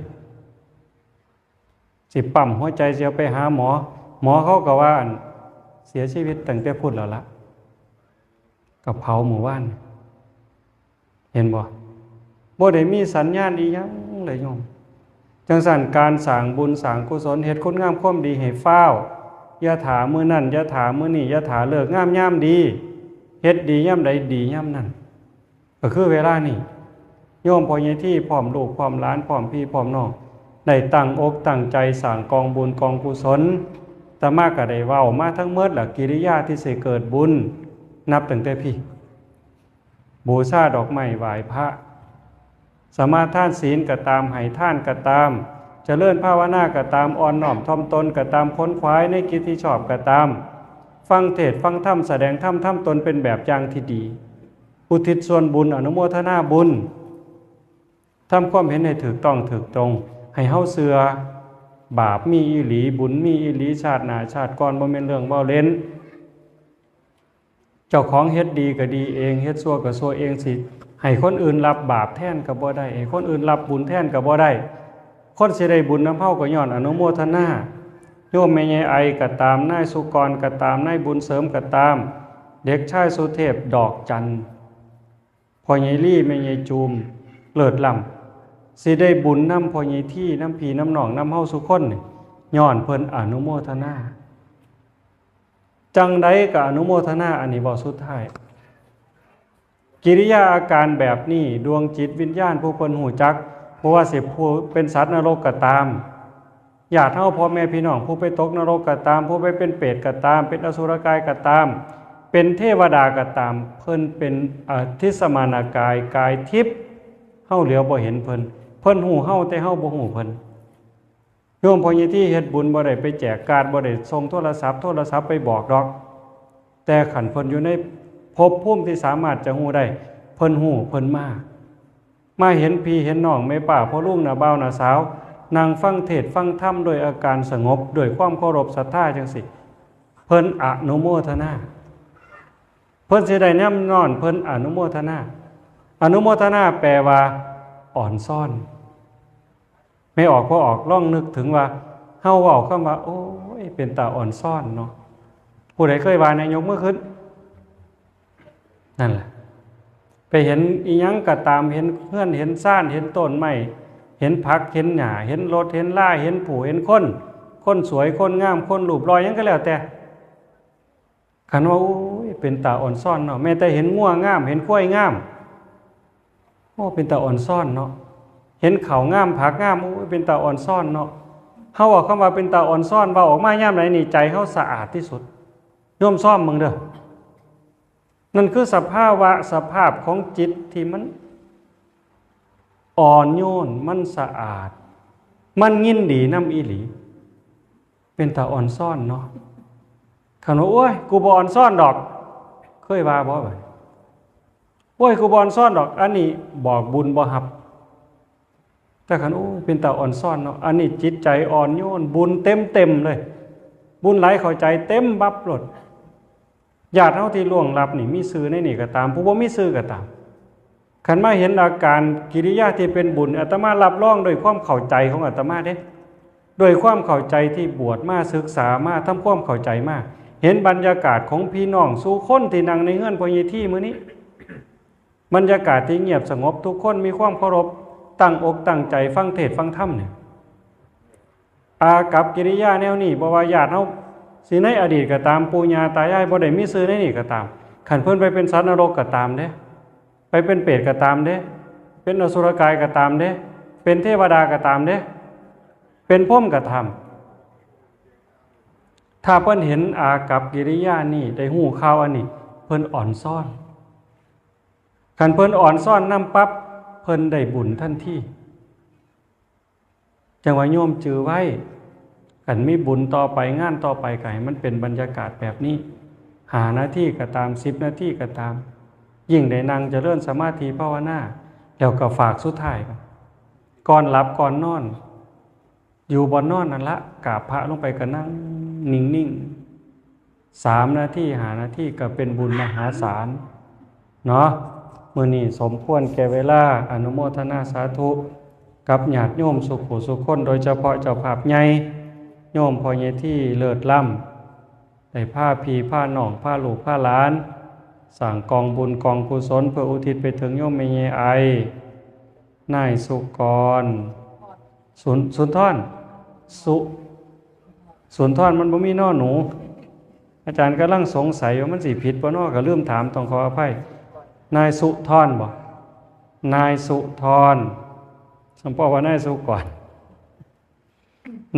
สิปั๊มหัวใจ สิเอาไปหาหมอ หมอเขาก็ว่า อั่น เสียชีวิตตั้งแต่พุ้นแล้วละ ก็เผามื้อวาน เห็นบ่ บ่ได้มีสัญญาณอีหยังเลยโยม จังซั่น การสร้างบุญสร้างกุศล เฮ็ดคุณงามความดีให้ฟ้าว อย่าถ่ามื้อนั้น อย่าถ่ามื้อนี้ อย่าถ่าฤกษ์งามยามดี เฮ็ดดียามใดดียามนั้น ก็คือเวลานี้ โยมพ่อใหญ่ที่พร้อมลูกพร้อมหลาน พร้อมพี่พร้อมน้อง ได้ตั้งอกตั้งใจสร้างกองบุญกองกุศล อาตมาก็ได้เว้ามาทั้งหมดละ กิริยาที่สิเกิดบุญ นับตั้งแต่พี้ บูชาดอกไม้ไหว้พระ สมาทานศีลก็ตาม ให้ทานก็ตาม เจริญภาวนาก็ตาม อ่อนน้อมถ่อมตนก็ตาม ขนขวายในกิจที่ชอบก็ตาม ฟังเทศน์ฟังธรรม แสดงธรรม ทำตนเป็นแบบอย่างที่ดี อุทิศส่วนบุญ อนุโมทนาบุญ ทำความเห็นให้ถูกต้องถูกตรง ให้เฮาเชื่อ บาปมีอีหลี บุญมีอีหลี ชาติหน้าชาติก่อน บ่แม่นเรื่องเว้าเล่น เจ้าของเฮ็ดดีก็ดีเอง เฮ็ดชั่วก็ชั่วเอง สิให้คนอื่นรับบาปแทนก็บ่ได้ ให้คนอื่นรับบุญแทนก็บ่ได้ คนสิได้บุญนำเฮาก็ย้อนอนุโมทนา โยมแม่ใหญ่ไอก็ตาม นายสุกรก็ตาม นายบุญเสริมก็ตาม เด็กชายสุเทพ ดอกจันทร์ พ่อใหญ่ลี่ แม่ใหญ่จูม เลิศล้ำ สิได้บุญนำพ่อใหญ่ที่ นำพี่นำน้อง นำเฮาสุคนนี่ ย้อนเพิ่นอนุโมทนา จังใดก็อนุโมทนา อันนี้เว้าสุดท้าย กิริยาอาการแบบนี้ ดวงจิตวิญญาณผู้เพิ่นฮู้จัก บ่ว่าสิผู้เป็นสัตว์นรกก็ตาม ญาติเฮาพ่อแม่พี่น้อง ผู้ไปตกนรกก็ตาม ผู้ไปเป็นเปรตก็ตาม เป็นอสุรกายก็ตาม เป็นเทวดาก็ตาม เพิ่นเป็นอทิสมานากาย กายทิพย์ เฮาเหลียวบ่เห็นเพิ่น เพิ่นฮู้เฮา แต่เฮาบ่ฮู้เพิ่น โยมพ่อใหญ่ที่เฮ็ดบุญบ่ได้ไปแจกการ์ด บ่ได้ส่งโทรศัพท์ โทรศัพท์ไปบอกดอก แต่คันเพิ่นอยู่ในภพภูมิที่สามารถจะฮู้ได้ เพิ่นฮู้ เพิ่นมา มาเห็นพี่เห็นน้อง แม่ป้าพ่อลุง น้าบ่าวน้าสาว นั่งฟังเทศน์ฟังธรรมด้วยอาการสงบ ด้วยความเคารพศรัทธาจังซี้ เพิ่นอนุโมทนา เพิ่นสิได้แนมนอน เพิ่นอนุโมทนา อนุโมทนาแปลว่าอ่อนซ้อน แม่ออก พ่อออก ลองนึกถึงว่า เฮาเว้าคำว่า โอ้ย เป็นตาอ่อนซ้อนเนาะ ผู้ใดเคยว่าแหน่ ยกมือขึ้น นั่นแหละ ไปเห็นอีหยังก็ตาม เห็นเฮือน เห็นซาน เห็นต้นไม้ เห็นผัก เห็นหญ้า เห็นรถ เห็นลา เห็นผู้ เห็นคน คนสวย คนงาม คนรูปหล่อ หยังก็แล้วแต่ คันว่า โอ้ย เป็นตาอ่อนซ้อนเนาะ แม้แต่เห็นงัวงาม เห็นควายงาม โอ้ เป็นตาอ่อนซ้อนเนาะ เห็นข้าวงาม ผักงาม โอ้ย เป็นตาอ่อนซ้อนเนาะ เฮาเว้าคำว่าเป็นตาอ่อนซ้อน เว้าออกมายามใดนี่ ใจเฮาสะอาดที่สุด โยมซ่อมเบิ่งเด้อ นั่นคือสภาวะ สภาพของจิตที่มันอ่อนโยน มันสะอาด มันยินดีนำอีหลี เป็นตาอ่อนซ้อนเนาะ คันว่า โอ้ย กูบ่อ่อนซ้อนดอก เคยว่าบ่บัดนี้ โอ้ย กูบ่อ่อนซ้อนดอก อันนี้บอกบุญบ่ฮับ แต่คัน โอ้ย เป็นตาอ่อนซ้อนเนาะ อันนี้จิตใจอ่อนโยน บุญเต็มๆเลย บุญไหลเข้าใจเต็มบับโลด ญาติเฮาที่ล่วงลับนี่ มีชื่อในนี่ก็ตาม ผู้บ่มีชื่อก็ตาม คันมาเห็นอาการกิริยาที่เป็นบุญ อาตมารับรองด้วยความเข้าใจของอาตมาเด้ ด้วยความเข้าใจที่บวชมา ศึกษามา ทำความเข้าใจมา เห็นบรรยากาศของพี่น้องสู่คนที่นั่งในเฮือนพ่อใหญ่ที่มื้อนี้ บรรยากาศที่เงียบสงบ ทุกคนมีความเคารพ ตั้งอกตั้งใจฟังเทศน์ฟังธรรมเนี่ย อากัปกิริยาแนวนี้ บ่ว่าญาติเฮาสิในอดีตก็ตาม ปู่ย่าตายายบ่ได้มีชื่อในนี้ก็ตาม คันเพิ่นไปเป็นสัตว์นรกก็ตามเด้ ไปเป็นเปรตก็ตามเด้ เป็นอสุรกายก็ตามเด้ เป็นเทวดาก็ตามเด้ เป็นพรหมก็ตาม ถ้าเพิ่นเห็นอากัปกิริยานี้ ได้ฮู้ข่าวอันนี้ เพิ่นอ่อนซ้อน คันเพิ่นอ่อนซ้อนนำปั๊บ เพิ่นได้บุญทันที จั่งว่าโยมจื่อไว้ คันมีบุญต่อไป งานต่อไป ก็ให้มันเป็นบรรยากาศแบบนี้ ห้านาทีก็ตาม สิบนาทีก็ตาม ยิ่งได้นั่งเจริญสมาธิภาวนา แล้วก็ฝากสุดท้าย ก่อนหลับก่อนนอน อยู่บ่อนนอนนั่นละ กราบพระลงไปก็นั่งนิ่งๆ สามนาที ห้านาที ก็เป็นบุญมหาศาลเนาะ มื้อนี้สมควรแก่เวลา อนุโมทนาสาธุกับญาติโยมสู่ผู้สู่คน โดยเฉพาะเจ้าภาพใหญ่ โยมพ่อใหญ่ที่เลิศล้ำ ได้พาพี่พาน้อง พาลูกพาหลาน สร้างกองบุญกองกุศล เพื่ออุทิศไปถึงโยมแม่ใหญ่ไอ นายสุกร สุน-, สุนทร สุ สุนทร มันบ่มีนอหนู อาจารย์กำลังสงสัยว่ามันสิผิดบ่น้อ ก็ลืมถาม ต้องขออภัย นายสุทรบ่ นายสุทร สมปองว่านายสุกร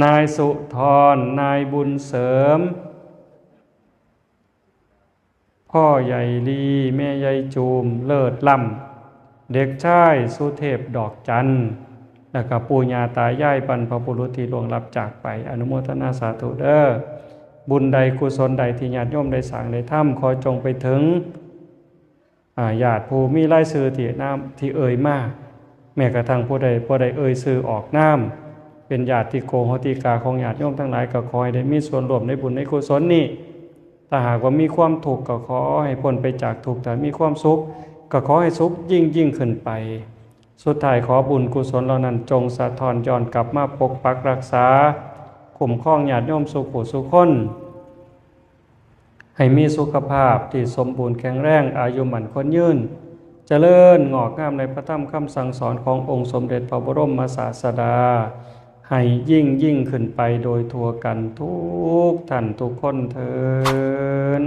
นายสุทร นายบุญเสริม พ่อใหญ่ลี แม่ใหญ่จูม เลิศล้ำ เด็กชายสุเทพดอกจัน แล้วก็ปู่ย่าตายายบรรพบุรุษที่ล่วงลับจากไป อนุโมทนาสาธุเด้อ บุญใดกุศลใดที่ญาติโยมได้สร้างได้ทำ ขอจงไปถึง อ่า ญาติผู้มีรายชื่อที่นาม ที่เอ่ยมา แม้กระทั่งผู้ใดบ่ได้เอ่ยชื่อออกนาม เป็นญาติโกโหติกาของญาติโยมทั้งหลาย ก็ขอให้ได้มีส่วนร่วมในบุญในกุศลนี้ ถ้าหากว่ามีความทุกข์ก็ขอให้พ้นไปจากทุกข์ ถ้ามีความสุขก็ขอให้สุขยิ่งยิ่งขึ้นไป สุดท้ายขอบุญกุศลเหล่านั้นจงสะท้อนย้อนกลับมาปกปักรักษา คุ้มครองญาติโยมสู่ผู้สู่คน ให้มีสุขภาพที่สมบูรณ์แข็งแรง อายุมั่นขวัญยืน เจริญงอกงามในพระธรรมคำสั่งสอนขององค์สมเด็จพระบรมศาสดา ให้ยิ่งยิ่งขึ้นไปโดยทั่วกันทุกท่านทุกคนเทอญ